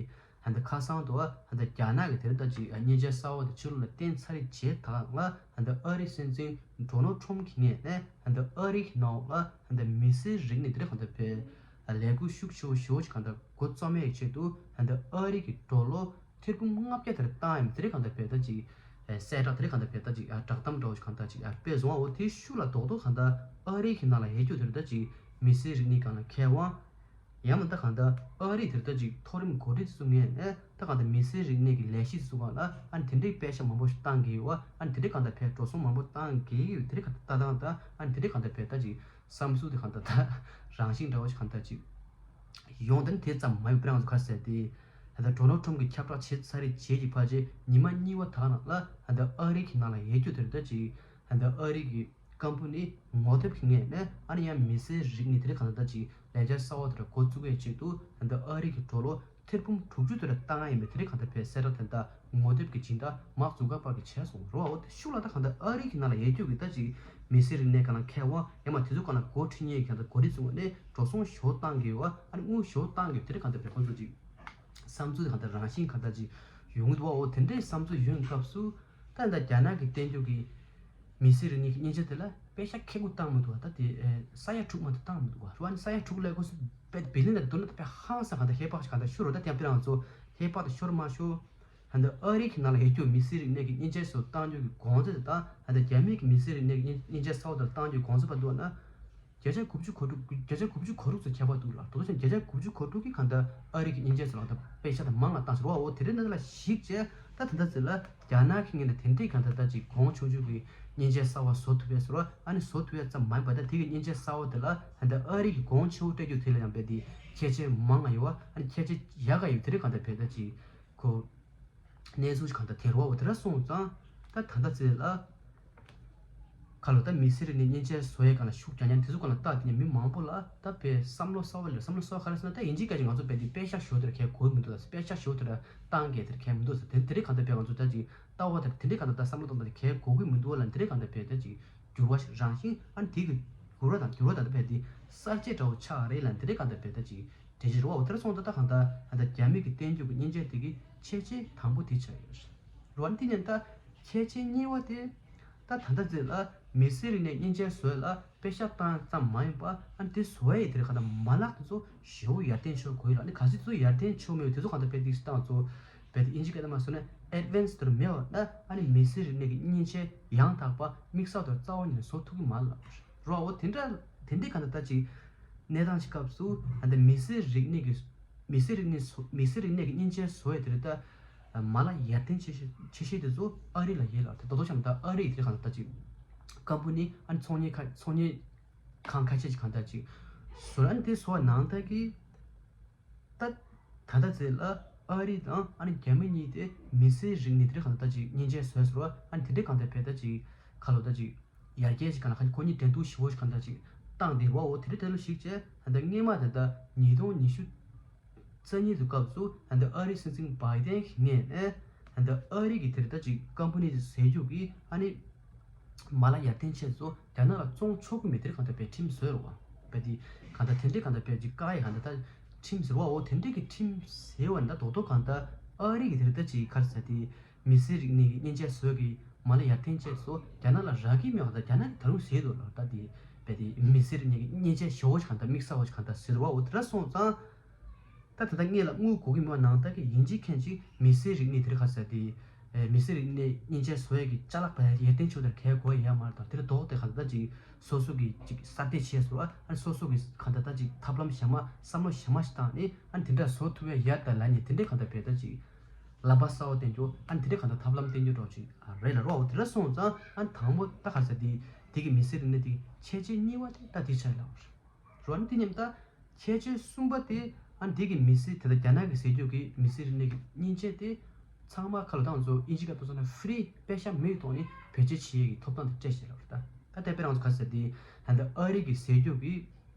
ད་ལྟ་ཁ་སང་དུ་ད་ལྟ་རྒྱ་ནག་གི་དེར་ད་ཅིག་མཉེན་ཆས་གསར་བ་དེ་ཕྱི་ལོགས་ལ་བཏོན་ཚར་རེད་བྱས་ད་ལ་ད་ལྟ་ཨ་རིའི་སྲིད་འཛིན་ཌོ་ནལ་ཊམ་གྱི་ངོས་ནས་ད་ལྟ་ཨ་རི་གི་ནང་ལ་ད་ལྟ་མི་སེར་རིག་གནས་དེ་རིགས་གང་ལྟར་བས་ལས་འགུལ་ཤུགས་ཆེ་བོ་ཞེ་པོ་ཅིག་གང་ལྟར་འགོ་རྩོམ་ཡས་ཆེད་དུ་ད་ལྟ་ཨ་རི་གི་ཌོ་ལར་ཐེར་འབུམ་ལྔ་བརྒྱ་དེར་བཏང་ཡས་དེ་རིགས་གང་ལྟར་བས་ད་ཅིག་གསལ་བསྒྲགས་དེ་རིགས་གང་ལྟར་བས་ད་ཅིག་བསྒྲགས་གཏམ་འདྲ་བོ་ཞིག་གང་ལྟར་ཅིག་སྤེལ་སོང་བ། འོ་དེའི་ཤུགས་ལ་རྡོག་རྡོག་གང་ལྟར་ཨ་རི་གི་ནང་ལ་ཡོད་རྒྱུ་དེར་ད་ཅིག་མི་སེར་རིག་གནས་སྒང་ལ་མཁས་དབང་། ཡང་ན་ད་གང་ལྟར་ཨ་རིའི་དེར་ལྟ་ཅིག་མཐོ་རིམ་འགོ་ཁྲིད་ཚོ་ངོས་ནས་ད་གང་ལྟར་མི་སེར་རིག་གནས་ཀྱི་ལས་གཞི་ཚོ་སྒང་ལ་ཨ་ནི་དེ་འདྲའི་པད་ཤག་མང་པོ་ཞིག་བཏང་གི་ཡོད་པ། ཨ་ནི་དེ་འདྲའི་གང་ལྟར་བས་འགྲོ་སོང་མང་པོ་བཏང་གི་ཡོད། དེ་འདྲའི་གང་ལྟར་ལྟ་སྟངས་དང་ཨ་ནི་དེ་འདྲའི་གང་ལྟར་བས་ད་ཅིག་བསམ་ཚུལ་དེ་གང་ལྟར་ད་རང་བཞིན་འདྲ་བོ་ཞིག་གང་ལྟར་ཅིག་ཡོང་། དེ་ནི་དེ་ཙམ་མ་ཡིན་པར་ང་ཚོ་ག་རེ་ཟེར་ཏེ་ད་ལྟ་ཌོ་ནལ་ཊམ་གྱིས་ཁྱབ་བསྒྲགས་བྱས་ཚར་རེད་བྱས་ཀྱི་ཕལ་ཆེར་ཉི་མ་གཉིས་པ་དག་ནང་ལ་ད་ལྟ་ཨ་རི་གི་ནང་ལ་ཡོད་རྒྱུ་དེར་ལྟ་ཅིག་ད་ལྟ་ཨ་རི་གི་ཀམ་པ་ནི་ངོ་དེབ་ཀྱི་ངོས་ནས་ཨ་ནི་ཡང་མི་སེར་རིག་གནས་དེ་རིགས་གང་ལྟར་ཅིག་ལས་འཆར་གསར་བ་དེ་འདྲ་འགོ་བཙུགས་ཡས་ཆེད་དུ་ད་ལྟ་ཨ་རི་གི་ཌོ་ལར་ཐེར་འབུམ་དྲུག་ཅུ་དེ་འདྲ་བཏང་ཡས་ཡིན་པའི་དེ་རིགས་གང་ལྟར་བས་གསལ་བསྒྲགས་དེ་འདྲ་ངོ་དེབ་ཀྱི་སྦྱིན་བདག་མཱག་ཛུ་ཀར་པར་གྱིས་བྱས་སོང་རོ། འོ་དེ་ཤུགས་ལ་ད་གང་ལྟར་ཨ་རི་གི་ནང་ལ་ཡོད་རྒྱུ་གི་ད་ཅིག་མི་སེར་རིག་གནས་སྒང་ལ་མཁས་དབང་ཡང་མ་དེ་ཚོ་སྒང་ལ་འགོ་ཁྲིད་མཁན་གྱི་ད་འགོ་ཁྲིད་ཚོ་ངོས་ནས་འགྲོ་སོང་ཞེ་པོ་བཏང་གི་ཡོད་པ། ཨ་ནི་དངུལ་ཞེ་པོ་བཏང་གི་ཡོད། དེ་རིགས་གང་ལྟར་བས་ཁོ་ཚོ་ཅིག་བསམ་ཚུལ་དེ་གང་ལྟར་རང་བཞིན་གང་ལྟར་ཅིག་ཡོང་གི་འདུག་བ། འོ་དེ་འདྲའི་བསམ་ཚུལ་ཡོང་སྐབས་སུ་ད་ལྟ་རྒྱ་ནག་གིས་བསྟན་རྒྱུ་གི་མི་སེར་རིག་གནས་ཀྱི་མཉེན་ཆས་དེ་ལ་པད་ཤག་ཁེ་གུ་བཏང་མི་འདུག་བ། ད་དེ་ཨེ་ས་ཡ་དྲུག་མ་གཏོགས་བཏང་མི་འདུག་བ། རུ་ཨ་ནི་ས་ཡ་དྲུག་ལས་ཁོ་ཚོ་པད་བི་ལི་ཡན་ལ་བསྡུར་ན་ད་པད་ཧང་སང་གང་ལྟར་ཧེ་བག་ཞིག་གང་ལྟར་ཤོར་རོ། ད་དེ་ཡང་དཔེར་ང་ཚོ་ཧེ་བག་དེ་ཤོར་མ་ཤོར་ད་ལྟ་ཨ་རི་གི་ནང་ལ་ཡོད་རྒྱུ་མི་སེར་རིག་གནས་ཀྱི་མཉེན་ཆས་སུ་བཏང་རྒྱུ་གི་གོང་ཚད་དེ་དང་ད་ལྟ་རྒྱ་མི་གི་མི་སེར་རིག་གནས་ཀྱི་མཉེན་མཉེན་ཆས་གསར་བ་དེ་ལ་བཏང་རྒྱུའི་གོང་ཚད་བར་བསྡུར་ན། བརྒྱ་ཆ་དགུ་བཅུ་གོ་དྲུག་བརྒྱ་ཆ་དགུ་བཅུ་གོ་དྲུག་ཙམ་ཁྱད་པར་འདུག་ལ། དེ་ཚོ་བརྒྱ་ཆ་དགུ་བཅུ་གོ་དྲུག་གིས་གང་ལྟར་ཨ་རི་གི་མཉེན་ཆས་ཚོ་ལ་ད་པད་ཤག་དེ་མང་ང་བཏང་ཟེར་བ། འོ་དེ་རིང་ནང་ལ་གཞིགས་བྱས་ ད་ད་ལྟ་ཚེ་ལ་རྒྱ་ནག་གི་ངོས་ནས་དེ་འདྲའི་གང་ལྟར་ད་ཅིག་གོང་ཆུང་ཆུང་གི་མཉེན་ཆས་གསར་བ་བཟོ་ཐུབ་པའི་ཟེར་བ། ཨ་ནི་བཟོ་ཐུབ་ཡ་ཙམ་མ་ཡིན་པ། ད་དེ་གི་མཉེན་ཆས་གསར་བ་དེ་ལ་ད་ལྟ་ཨ་རི་གི་གོང་ཆེ་བོ་སྤྲད་རྒྱུ་དེ་ལ་ཡང་རྦད་དེ་ཁྱད་ཆོས་མང་ང་ཡོད་བ། ཨ་ནི་ཁྱད་ཆོས་ཡག་ག་ཡོད། དེ་འདྲའི་གང་ལྟར་རྦད་ད་ཅིག་ཁོ་གནས་ཚུལ་གང་ལྟར་དེ་རུ་བ་འོ་དེ་འདྲ་སོང་ཙང་། ད་ད་ལྟ་ཚེ་ལ་ཁ་ལོ་ད་མི་སེར་རིག་གནས་མཉེན་ཆས་བཟོ་ཡས་གང་ལ་ཤུགས་རྒྱག་མཁན་དེ་ཚོ་གང་ལ་ལྟ། དེ་ནས་མི་མང་པོ་ལ་ད་དཔེ་བསམ་བློ་གསར་བ་ལ་བསམ་བློ་གསར་བ་ག་རེ་ཟེར་ན། ད་ཡིན་གཅིག་མིན་གཅིག་ང་ཚོ་རྦད་དེ་པད་ཤག་ཞོ་དེར་ཁས་གོ་མི་འདུག་ད་པད་ཤག་ཞོ་དེར་བཏང་གས་དེར་ཁས་མི་འདུག་ཟེར། དེ་དེ་རིགས་གང་ལྟར་རྦད་ང་ཚོ་ད་ཅིག་ལྟ་བ་དེར་དེ་འདྲའི་གང་ལྟར་ད་བསམ་བློ་གཏོང་སྟངས་དེ་ཁས་གོ་གི་མི་འདུག་བ་ལ། དེ་འདྲའི་གང་ལྟར་རྦད་ད་ཅིག་འགྱུར་བ་ཞིག་རང་བཞིན། ཨ་ནི་དེ་གི་འགྱུར་བ་དང་འགྱུར་བ་དང་ད་རྦད་དེ་གསར་བརྗེ་འདྲ་བོ་ཆགས་རེད་ལ། དེ་འདྲའི་གང་ལྟར་རྦད་ད་ཅིག་འགྲེལ་བཤད་རུ་བ་འོ་དེར་སོང་ཙང་། ད་གང་ལྟར་ད་ལྟ་རྒྱ་མི་གི་བསྟན་རྒྱུ་གི་མཉེན་ཆས་དེ་གི་ཁྱད་ཆོས་དང་པོ་དེ་ཆགས་ཡོད་རེད། རུ་བ་འདི་ནས་ད་ཁྱད་ཆོས་གཉིས་པ་དེ། ད་ད་ལྟ་ཚེ་ལ་མི་སེར་རིག་གནས་མཉེན་ཆས་བཟོ་ཡ་ལ་པད་ཤག་བཏང་ཙམ་མ་ཡིན་པ། ཨ་ནི་དེ་བཟོ་ཡ་དེར་གང་ལྟར་མ་ལག་དེ་ཚོ་ཞེ་པོ་ཡར་ཐོན་ཆེན་པོ་དགོས་ཡོད་ལ། ཨ་ནི་གལ་སྲིད་དེ་ཚོ་ཡར་ཐོན་ཆེན་པོ་མེད་པ་དེ་ཚོ་གང་ལྟར་རྦད་དེ་བཏང་ཚོ་རྦད་དེ་ཨིན་ཇི་སྐད་ནང་མ་སོང་ན་ཨེཌ་ཝན་སི་དེར་མེད་པ་ན། ཨ་ནི་མི་སེར་རིག་གནས་ཀྱི་མཉེན་ཆས་ཡང་དག་པ་དམིགས་བསལ་དུ་རྩ་བ་ཉིད་ནས་བཟོ་ཐུབ་ཀྱི་མ་རེད་ལ། རོ་འོ་དེ་འདྲ་དེ་འདྲའི་གང་ལྟར་ད་ཅིག་གནས་སྟངས་ཤིག་སྐབས་སུ། ཨ་ནི་མི་སེར་རིག་གནས་ཀྱི་མི་སེར་རིག་གནས་སོ་མི་སེར་རིག་གནས་ཀྱི་མཉེན་ཆས་བཟོ་ཡས་དེ་རེད། ད་མ་ལག་ཡར་ཐོན་ཆེ་ཤོས་ཆེ་ཤོས་དེ་ཚོ་ཨ་རི་ལ་ཡོད་ལ། དེ་ད་དོ་བྱམས་ད་ཨ་རི་དེ་གང་ལྟར་ད་ཅིག་ཀམ་པ་ནི། ཨ་ནི་ཚོང་གཉེར་ཁ་ཚོང་གཉེར་ཁང་ཁ་ཤས་ཀྱི་གང་ལྟར་ཅིག་བཟོ། ཨ་ནི་དེ་བཟོ་བ་ནང་ལྟར་གྱི་ད་ད་ལྟ་ཚེ་ལ་ཨ་རི་དང་ཨ་ནི་རྒྱ་མི་གཉིས་དེ་མི་སེར་རིག་གནས་དེ་འདྲའི་གང་ལྟར་ད་ཅིག་མཉེན་ཆས་བཟོས་ཟེར་བ། ཨ་ནི་དེ་འདྲའི་གང་ལྟར་བས་ད་ཅིག་ཁ་ལོ་ད་ཅིག་ཡར་རྒྱས་ཅིག་གང་ལ་ཁ་ཁོ་གཉིས་འགྲན་བསྡུར་ཞེ་པོ་ཞིག་གང་ལྟར་ཅིག་བཏང་དེ་རུ་བ་འོ་དེ་འདྲའི་དེ་ལ་ཞིག་བྱས། ད་ལྟ་སྔས་མ་ད་ལྟ་ཉིས་སྟོང་ཉི་ཤུ་རྩ་གཉིས་ཀྱི་སྐབས་སུ་ད་ལྟ་ཨ་རིའི་སྲིད་འཛིན་བྷའི་ཌེན་གྱི་ངོས་ནས་ད་ལྟ་ཨ་རི་གི་དེར་ད་ཅིག་ཀམ་པ་ནི་ཅིག་ཟེར་རྒྱུ་གི་ཨ་ནི་མ་ལག་ཡར་ཐོན་ཆེད་དུ་རྒྱ་ནག་ལ་བཙོང་ཆོག་གི་མེད། དེར་གང་ལྟར་བས་ཁྲིམས་བཟོས་རུ་བ་བས་དེ་གང་ལྟར་དེ་འདྲའི་གང་ལྟར་བས་ཅིག་བཀག་ཡ་གང་ལྟར་ད་ཁྲིམས་ཟེར་བ་འོ་དེ་འདྲའི་གི་ཁྲིམས་ཟེར་བ་ད་རྡོག་རྡོག་གང་ལྟར་ཨ་རི་གི་དེར་ད་ཅིག་ག་རེ་ཟེར་དེ། མི་སེར་རིག་གནས་ཀྱི་མཉེན་ཆས་བཟོ་གི་མ་ལག་ཡར་ཐོན་ཆེད་དུ་རྒྱ་ནག་ལ་རག་གི་མེད་པ་དང་། རྒྱ་ནག་གིས་ད་རུང་ཟེར་འདུག་ལ། ད་དེ་བས་དེ་མི་སེར་རིག་གནས་ཀྱི་མཉེན་ཆས་ཞེ་པོ་ཞིག་གང་ལྟར་དམིགས་བསལ་བ་ཞིག་གང་ལྟར་ཟེར་བ་འོ་དེ་འདྲ་སོང་ཙང་། ད་ད་ལྟ་སྔས་ལ་དངུལ་དགོས་ཀྱི་མེད་པ་ནང་ལྟར་གྱི་ཡིན་གཅིག་མཁན་གཅིག་མི་སེར་རིག་གནས་དེར་ག་རེ་ཟེར་དེ། ཨེ་མི་སེར་རིག་གནས་མཉེན་ཆས་བཟོ་ཡས་ཀྱི་ཅ་ལག་བ་ཡར་ཐོན་ཆེད་དུ་གལ་དགོས་ཡ་མ་རེད་དང་། དེར་ལྡོག་སྟེ་གང་ལྟར་ཅིག་སོ་སོ་གི་ཅིག་གསར་གཏོད་བྱས་སོང་བ། ཨ་ནི་སོ་སོ་གི་གང་ལྟར་ད་ཅིག་ཐབས་ལམ་གཞན་མ་བསམ་བློ་གཞན་མ་ཞིག་བཏང་ནས། ཨ་ནི་དེ་འདྲ་བཟོ་ཐུབ་ཡ་ཡ་ད་ལ་ནི་དེ་འདྲའི་གང་ལྟར་བས་ད་ཅིག་ལག་པ་གསར་པ་བསྟན་རྒྱུ། ཨ་ནི་དེ་འདྲའི་གང་ལྟར་ཐབས་ལམ་བསྟན་རྒྱུ་འདྲ་ཅིག་རེད་ལ། རོ་འོ་དེ་འདྲ་སོང་ཙང་། ཨ་ནི་དང་པོ་ད་ག་རེ་ཟེར་དེ་དེ་གི་མི་སེར་རིག་གནས་དེ་ཁྱད་ཆོས་གཉིས་པ་དེ་ད་དེ་ཆགས་ལ་རོ། ཨ་ནི་དེ་མཉམ་ད་ཁྱད་ཆོས་གསུམ་པ་དེ། ཨ་ནི་དེ་གི་མི་སེར་དེ་ད་རྒྱ་ནག་གི་ཟེར་རྒྱུ་གི་མི་སེར་རིག་གནས་ཀྱི་མཉེན་ཆས་དེ་ཚང་མ་ཁ་ལོ་ཏང་ཚོ་ཨིན་ཇི་སྐད་ཐོག་སོང་ན་ཧྥི་རི་པད་ཤག་མེད་ཐོག་ནས་བེད་སྤྱོད་བྱེད་ཡས་ཀྱི་ཐོབ་ཐང་དེ་སྤྲད་བཞག་ལ་རེད། ད་ད་དཔེར་ན་ང་ཚོ་ག་ཟེར་དེ་ད་ལྟ་ཨ་རི་གི་ཟེར་རྒྱུ་གི་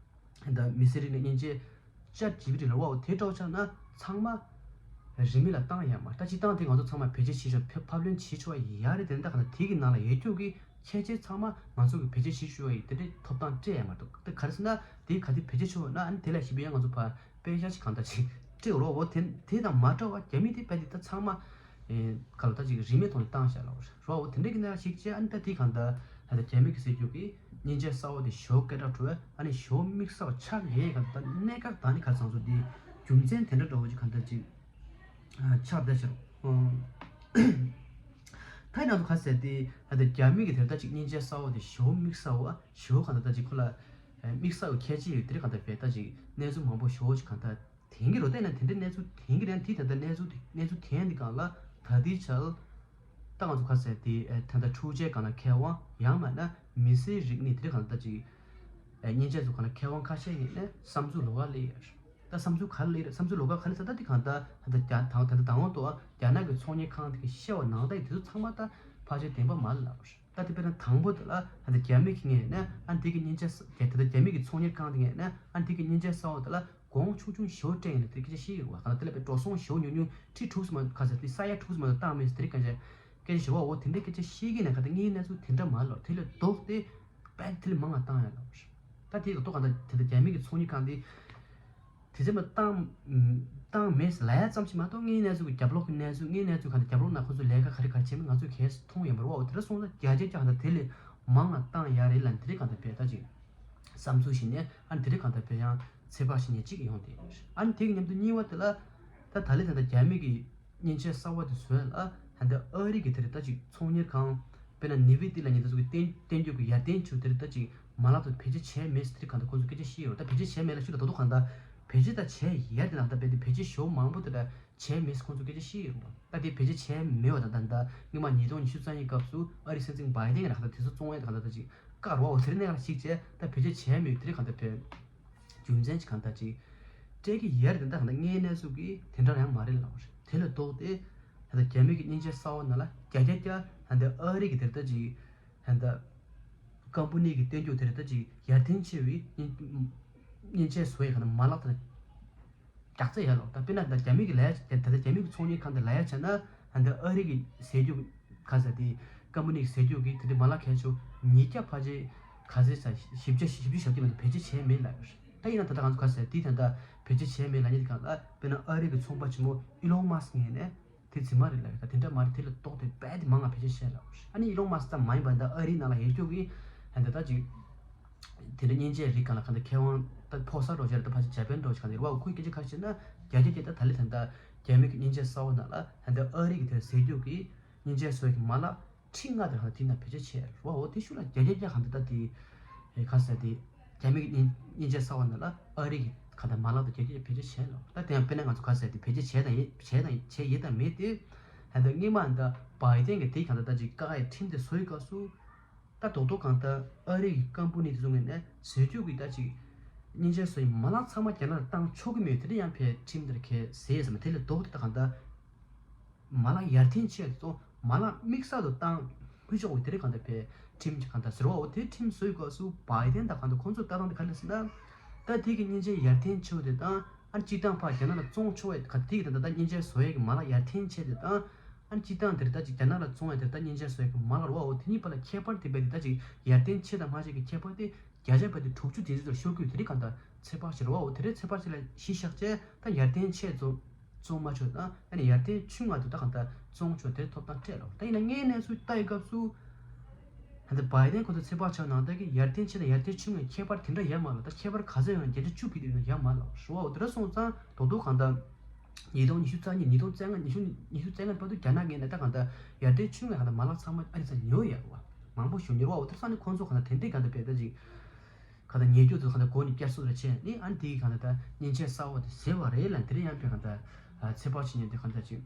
ད་ལྟ་མི་སེར་རིག་གནས་མཉེན་ཆས་ཅཊ་ཇི་པི་ཊི་ལ་བ་འོ་དེ་འདྲ་ཆགས་ན་ཚང་མ་རིན་མེད་ལ་བཏང་ཡ་མ་རེད། ད་སྤྱིར་བཏང་དེ་ང་ཚོ་ཚང་མ་བེད་སྤྱོད་བྱེད་ཆོག་ཕབ་ཕབ་ལེན་བྱེད་ཆོག་ཡ་རེད། དེ་ད་ག་ད་དེ་གི་ནང་ལ་ཡོད་རྒྱུ་གི་ཁྱད་ཆོས་ཚང་མ་ང་ཚོ་གི་བེད་སྤྱོད་བྱེད་ཆོག་ཡ་དེ་འདྲའི་ཐོབ་ཐང་སྤྲད་ཡ་མ་གཏོགས། དེ་ག་རེ་ཟེར་ན་དེ་ག་དེ་བེད་སྤྱོད་ཆོག་ན། ཨ་ནི་དེ་ལ་ཞིབ་ཡང་ང་ཚོ་ཕར་པད་ཤག་ཅིག་གང་ལྟར་ཅིག་སྤྲད་རོགས་འོ་དེ་དེ་དང་མ་འདྲ་བ་རྒྱ་མི་དེ་དཔེ་དེ་ད་ཚང་མ་ཨེ་ག་ལ་ད་ཅིག་རིན་མེད་ཐོག་ནས་བཏང་བཞག་ལ་རོགས་འོ་དེ་འདྲ་གི་ནང་ཞིག་བྱས། ཨ་ནི་ད་དེ་གང་ལྟར་ད་ལྟ་རྒྱ་མི་གི་ཟེར་རྒྱུ་གི་མཉེན་ཆས་གསར་བ་དེ་ཞོ་སྐད་གྲགས་འགྲོ་བས། ཨ་ནི་ཞོ་དམིགས་བསལ་བ་ཆགས་ཡས་གང་ལྟར་གནད་འགག་དང་ནི་ག་ཚང་ཚོ་དེ་རྒྱུ་མཚན་དེ་འདྲ་འདྲ་བོ་ཅིག་གང་ལྟར་ཅིག་ཆགས་བསྡད་ཤག་ད་ཡིན་ན་ད་ག་ཟེར་དེ་ད་ལྟ་རྒྱ་མི་གི་དེར་ད་ཅིག་མཉེན་ཆས་གསར་བ་དེ་ཞོ་དམིགས་བསལ་བ་ཞོ་གང་ལྟར་ད་ཅིག་ཁོ་ལ་དམིགས་བསལ་བ་ཁྱད་ཆོས་ཡོད་དེ་རེད། གང་ལྟར་བས་ད་ཅིག་གནས་ཚུལ་མང་པོ་ཞོ་ཅིག་གང་ལྟར་དེང་གི་རོ་བལྟས་ན་དེ་འདྲའི་གནས་ཚུལ་དེང་གི་རེད། དེ་ད་ལྟ་གནས་ཚུལ་དེ་གནས་ཚུལ་དེང་འདི་གང་ལ་ད་ལྟའི་ཆར་ད་ང་ཚོ་ག་ཟེར་དེ་ད་ལྟ་འཕྲུལ་ཆས་སྒང་ལ་མཁས་དབང་ཡང་མིན་ན་མི་སེར་རིག་གནས་དེ་རིགས་གང་ལྟར་ཅིག་མཉེན་ཆས་ཚོ་གང་ལ་མཁས་དབང་ཁ་ཤས་ཡིན་ནས་བསམ་ཚུལ་ལོགས་ཀ་སླེབས་ཡོད་རེད། ད་བསམ་ཚུལ་ག་རེ་སླེབས་རེད། བསམ་ཚུལ་ལོགས་ཀ་ག་རེ་ཟེར་ད་དེ་གང་ལྟར་ད་ལྟ་རྒྱ་ད་ད་ལྟ་དང་པོ་དུ་རྒྱ་ནག་གི་ཚོང་གཉེར་ཁང་དེ་གི་བཤད་པ་ནང་ལྟར་དེ་ཚོ་ཚང་མ་ད་ཕལ་ཆེར་བདེན་པ་མ་རེད་ལབ་རེད། ད་དེ་དཔེར་ན་དང་པོ་དེ་ལ་ད་ལྟ་རྒྱ་མི་གི་ངོས་ནས་ཨ་འདི་གི་མཉེན་ཆས་ད་ལྟ་རྒྱ་མི་གི་ཚོང་གཉེར་ཁང་དེ་ངོས་ནས་ཨ་འདི་གི་མཉེན་ཆས་གསར་བ་དེ་ལ་གོང་ཆུང་ཆུང་ཞེ་པོ་སྤྲད་ཡིན་ན་དེ་སྐད་ཆ་བཤད་ཡོད་རེད་བ། གང་ལྟར་དེ་ལ་དཔེ་འགྲོ་སོང་ཞེ་པོ་ཉུང་ཉུང་ཁྲི་དྲུག་ཙམ་མ་ག་ཚད་དེ་ས་ཡ་དྲུག་ཙམ་མ་བཏང་མེད་ཟེར་དེ་རིགས་གང་ཅི་སྐད་ཆ་ཞེ་པོ་འོ་དེ་འདྲའི་སྐད་ཆ་བཤད་ཀྱི་ན་ག་ད་ངའི་གནས་ཚུལ་དེ་འདྲ་མ་ལོ། དེ་ལས་ལྡོག་སྟེ་དཔེ་དེ་ལས་མང་ང་བཏང་ཡ་ལབ་རེད། ད་དེ་ལ་ལྡོག་གང་ད་དེ་ལ་རྒྱ་མི་གི་ཚོང་གཉེར་ཁང་དེ་དེ་ཚེ་མ་བཏང་བཏང་མེད་ཟེར་ལབ་ཡ་ཙམ་ཞིག་མ་གཏོགས་ངའི་གནས་ཚུལ་གི་རྒྱབ་ལོག་གི་གནས་ཚུལ་ངའི་གནས་ཚུལ་གང་ད་རྒྱབ་ལོག་ན་ཁོ་ཚོས་ལས་ཀ་ག་རེ་ག་རེ་བྱེད་མིན་ང་ཚོས་གས་མཐོང་ཡོད་མ་རེད་བ། འོ་དེ་འདྲ་སོང་ཙང་རྒྱ་ཆེ་ཀྱང་ད་དེ་ལས་མང་ང་བཏང་ཡ་རེད་ལབ་དེ་རིགས་གང་ད་བས་ད་ཅིག་བསམ་ཚུལ་ཞིག་ནས་ཨ་ནི་དེ་རིགས་གང་ལྟར་བས་ཡང་ཚེ་དཔག་ཞིག་ནས་གཅིག་ཡོང་དེ་ཨ་ནི་དེ་གི་མཉམ་དུ་གཉིས་པ་དེ་ལ་ད་ད་ལས་ད་ལྟ་རྒྱ་མི་གི་མཉེན་ཆས་གསར་བ་དེ་བཟོས་ལ་ད་ལྟ་ཨ་རི་གི་དེ་རིགས་ད་ཅིག་ཚོང་གཉེར་ཁང་དཔེར་ན་ནི་བི་ཏི་ལ་ཉེ་ད་ཚོ་གི་བསྟན་བསྟན་རྒྱུ་གི་ཡར་ཐོན་ཆུ་དེ་རིགས་ད་ཅིག་མ་ལག་ཏུ་བེད་སྤྱོད་བྱས་མེད་ཟེར་དེ་རིགས་གང་ལྟར་ཁོང་ཚོ་སྐད་ཆ་བཤད་ཡོད་རེད། ད་བེད་སྤྱོད་བྱས་མེད་ལ་ཞུ་ད་དོ་དོ་གང་ལྟར་བེད་སྤྱོད་ད་བྱས་ཡར་དེ་ནང་ད་བེད་དེ་བེད་སྤྱོད་ཞོ་མང་པོ་དེ་འདྲ་ བྱས་མེད་ཁོང་ཚོ་སྐད་ཆ་བཤད་ཡོད་རེད་པ། ད་དེ་བེད་སྤྱོད་བྱས་མེད་པ་དང་། ད་ད་སྔོན་མ་ཉིས་སྟོང་ཉི་ཤུ་རྩ་གཉིས་སྐབས་སུ་ཨ་རིའི་སྲིད་འཛིན་བྷའི་ཏན་གྱིས་ད་དེ་ཚོ་བཙོང་ཡས་ད་ད་ཅིག་བཀག་རོགས་འོ་དེ་རིང་ནས་ལ་ཞིག་བྱས། ད་བེད་སྤྱོད་བྱས་མེད་དེ་རིང་གང་ལྟར་བས་རྒྱུ་མཚན་ཅིག་གང་ལྟར་ཅིག་སྤྲད་ཀྱི་ཡོད་རེད། ད་གང་ལྟར་དངོས་གནས་སུ་གི་དེ་འདྲ་ཡང་མ་རེད་ལབ་པ་རེད། དེ་ལས་ལྡོག་སྟེ་ད་ལྟ་རྒྱ་མི་གི་མཉེན་ཆས་གསར་པ་ནང་ལ་བརྒྱ་ཆ་བརྒྱ་ད་ལྟ་ཨ་རི་གི་དེ་ལྟ་ཅིག་ད་ལྟ་ཀམ་པ་ནི་གི་སྟོན་རྒྱུ་དེ་ལྟ་ཅིག་ཡར་ཐོན་ཆེ་བའི་མཉེན་མཉེན་ཆས་བཟོ་ཡས་གང་ལྟར་མ་ལག་དང་རྒྱག་རྩ་ཡོད་ལོ། ད་དཔེར་ན་ད་རྒྱ་མི་གི་ལ་ཡ་ད་ལྟ་རྒྱ་མི་གི་ཚོང་གཉེར་ཁང་དེ་ལ་ཡ་བྱས་ན་ད་ལྟ་ཨ་རི་གི་ཟས་རྒྱུ་ག་ས་དེ་ཀམ་པ་ནི་གི་ཟས་རྒྱུ་གི་དེ་འདྲ་མ་ལག་ཁྱད་ཆོས་ཉིས་བརྒྱ་ཕལ་ཆེར་ག་ཚོད་ས་བཞི་བརྒྱ་བཞི་བཅུ་ཞེ་བརྒྱད་མ་གཏོགས་བེད་སྤྱོད་བྱས་མེད་ལབ་ཡོད་རེད། ད་ཡིན་ན་ད་ལྟ་ང་ཚོ་ག་ས་དེ་ད་ལྟ་བེད་སྤྱོད་བྱས་མེད་ལབ་མཁན་དེ་གང་ལ་དཔེར་ན་ཨ་རི་གི་ཚོང་པ་ཆེན་མོ་ཨི་ལོན་མཱ་སི་ངོས་ནས་དེ་རྫུན་མ་རེད་ལབ་ཡོད། ད་དེ་འདྲ་མ་རེད། དེ་ལས་ལྡོག་སྟེ་རྦད་དེ་མང་ང་བེད་སྤྱོད་བྱས་ལབ་ཡོད་རེད། ཨ་ནི་ཨི་ལོན་མཱ་སི་ཙམ་མ་ཡིན་པ་ད་ཨ་རིའི་ནང་ལ་ཡོད་རྒྱུ་གི་ད་ལྟ་ད་ཅིག་དེ་འདྲ་མཉེན་ཆས་རིགས་གང་ལ་གང་འདྲ་མཁས་དབང་ད་ཕོ་གསར་འདྲ་བོ་ཅིག་རེད། ད་ཕལ་ཆེར་ཇ་པན་འདྲ་བོ་ཅིག་གང་འདྲ་རེད་བ། ཁོས་སྐད་ཆ་ཁ་ཤས་བཤད་ན་བརྒྱ་ཆ་བརྒྱ་ད་ད་ལྟ་ད་ལྟ་རྒྱ་མི་གི་མཉེན་ཆས་གསར་པ་ནང་ལ་ད་ལྟ་ཨ་རི་གི་དེར་ཟས་རྒྱུ་གི་མཉེན་ཆས་བཟོ་གི་མ་ལག་ཁྲི་ལྔ་དེ་གང་ལྟར་དེ་ནང་བེད་སྤྱོད་བྱས་རེད་བ། འོ་དེ་ཤུགས་ལ་བརྒྱ་ཆ་བརྒྱ་གང་ལྟར་ད་དེ་ག་ས་དེ་རྒྱ་མི་གི་མཉེན་མཉེན་ཆས་གསར་པ་ནང་ལ་ཨ་རི་གི་གང་ལྟར་མ་ལག་དང་བརྒྱ་ཆ་བརྒྱ་བེད་སྤྱོད་བྱས་ལོ། ད་དེ་ཡང་དཔེར་ན་ང་ཚོ་ག་ས་དེ་བེད་སྤྱོད་བྱས་དང་ཡེ་བྱས་དང་བྱས་ཡོད་དང་མེད་དེ་ད་ལྟ་སྔོན་མ་ད་བྷའི་ཏན་གི་དེ་གང་ལྟར་ད་ཅིག་བཀག་ཡས་ཁྲིམས་དེ་བཟོ་ཡི་སྐབས་སུ། ད་རྡོག་རྡོག་གང་ལྟར་ཨ་རི་གི་ཀམ་པ་ནི་དེ་ཚོ་ངོས་ནས་ཟས་རྒྱུ་གི་ད་ཅིག་མཉེན་ཆས་བཟོ་ཡི་མ་ལག་ཚང་མ་རྒྱ་ནག་ལ་བཏང་ཆོག་གི་མེད། དེ་འདྲ་ཡང་ཕའི་ཁྲིམས་དེར་ཁས་ཟེར་ཡས་ཟེར་མ། དེ་ལས་ལྡོག་སྟེ་ད་གང་ལྟར་མ་ལག་ཡར་ཐོན་ཆེ་དེ་ཚོ་མ་ལག་དམིགས་བསལ་དུ་བཏང་མི་ཆོག་གི་དེ་རིང་གང་ལྟར་ཕའི་ཁྲིམས་ཅིག་གང་ལྟར་ཟེར་བ། འོ་དེ་ཁྲིམས་བཟོ་ཡི་སྐབས་སུ་བྷའི་ཏན་དང་གང་ལྟར་ཁོང་ཚོ་ལྟ་སྟངས་དེ་ག་རེ་ཟེར་ན། ད་དེ་གི་མཉེན་ཆས་ཡར་ཐོན་ཆེ་དེ་དང་། ཨ་ནི་སྤྱིར་བཏང་ཕར་རྒྱ་ནག་ལ་བཙོང་ཆོག་པའི་ག་དེ་གི་ད་ལྟ་མཉེན་ཆས་བཟོ་ཡས་ཀྱི་མ་ལག་ཡར་ཐོན་ཆེ་དེ་དང་། ཨ་ནི་སྤྱིར་བཏང་དེར་ད་ཅིག་རྒྱ་ནག་ལ་བཙོང་ཡས་དེར་ད་མཉེན་ཆས་བཟོ་ཡས་ཀྱི་མ་ལག་རེད་བ། འོ་དེ་གཉིས་བར་ལ་ཁྱད་པར་དེ་རྦད་དེ་ད་ཅིག་ཡར་ཐོན་ཆེ་དང་མ་ཆེ་གི་ཁྱད་པར་དེ་བརྒྱ་ཆ་རྦད་དེ་དྲུག་ཅུ་དེ་ཚོ་ལ་ཤོར་གྱི་ཡོད། དེ་རིང་གང་ལྟར་ཚོད་དཔག་བྱེད་རེད་བ། འོ་དེ་རིང་ཚོད་དཔག་བྱེད་ལ་གཞི་བཞག་བྱས་ད་ཡར་ཐོན་ཆེ་ཚོ་བཙོང་མ་ཆོག་དང་། ཨ་ནི་ཡར་ཐོན་ཆུང་ང་དེ་ད་གང་ལྟར་བཙོང་ཆོག་དེར་ཐོབ་ཐང་སྤྲད་ལ། ད་ཡིན་ན་དངོས་གནས་སུ་ལྟ་ཡི་སྐབས་སུ། ད་ལྟ་བྷའི་ཏན་ཁོ་ཚོ་ཚོད་དཔག་བྱས་ནང་ལྟར་གྱི་ཡར་ཐོན་ཆེ་དང་ཡར་ཐོན་ཆུང་བའི་ཁྱད་པར་དེ་འདྲ་ཡོད་མ་རེད། ད་ཁྱད་པར་ག་ཚོད་ཡོད་ན་བརྒྱ་ཆ་བཅུ་ཕུད་དེ་ཡོད་ན་ཡོད་མ་རེད་ལབ་རེད་བ། འོ་དེ་འདྲ་སོང་ཙང་རྡོག་རྡོག་གང་ལྟར་ཉིས་སྟོང་ཉི་ཤུ་རྩ་གཉིས་ཉིས་སྟོང་རྩ་ལྔ་ཉི་ཤུ་ཉི་ཤུ་རྩ་ལྔ་བར་དུ་རྒྱ་ནག་ངོས་ནས་ད་གང་ལྟར་ཡར་ཐོན་ཆུང་བའི་གང་ལྟར་མ་ལག་ཚང་མ་ཨ་རི་ཚ་ཉོ་ཡོད་རེད་བ། མང་པོ་ཞིག་ཉོ་རེད་བ། འོ་དེ་སང་ནི་ཁོང་ཚོ་གང་ལྟར་དེ་འདྲའི་གང་ལྟར་བས་ད་ཅིག་གང་ལྟར་ཉེས་སྐྱོན་དེ་གང་ལྟར་མགོ་ནས་བསྐྱར་གསོ་རེ་བྱས་ནས་ཨ་ནི་དེའི་གང་ལྟར་ད་མཉེན་ཆས་གསར་བ་དེ་བཟོས་པ་རེད་ལབ་དེ་རིང་ཡང་བས་གང་ལྟར་ཚོད་དཔག་བྱེད་མཁན་དེ་གང་ལྟར་ཅིག་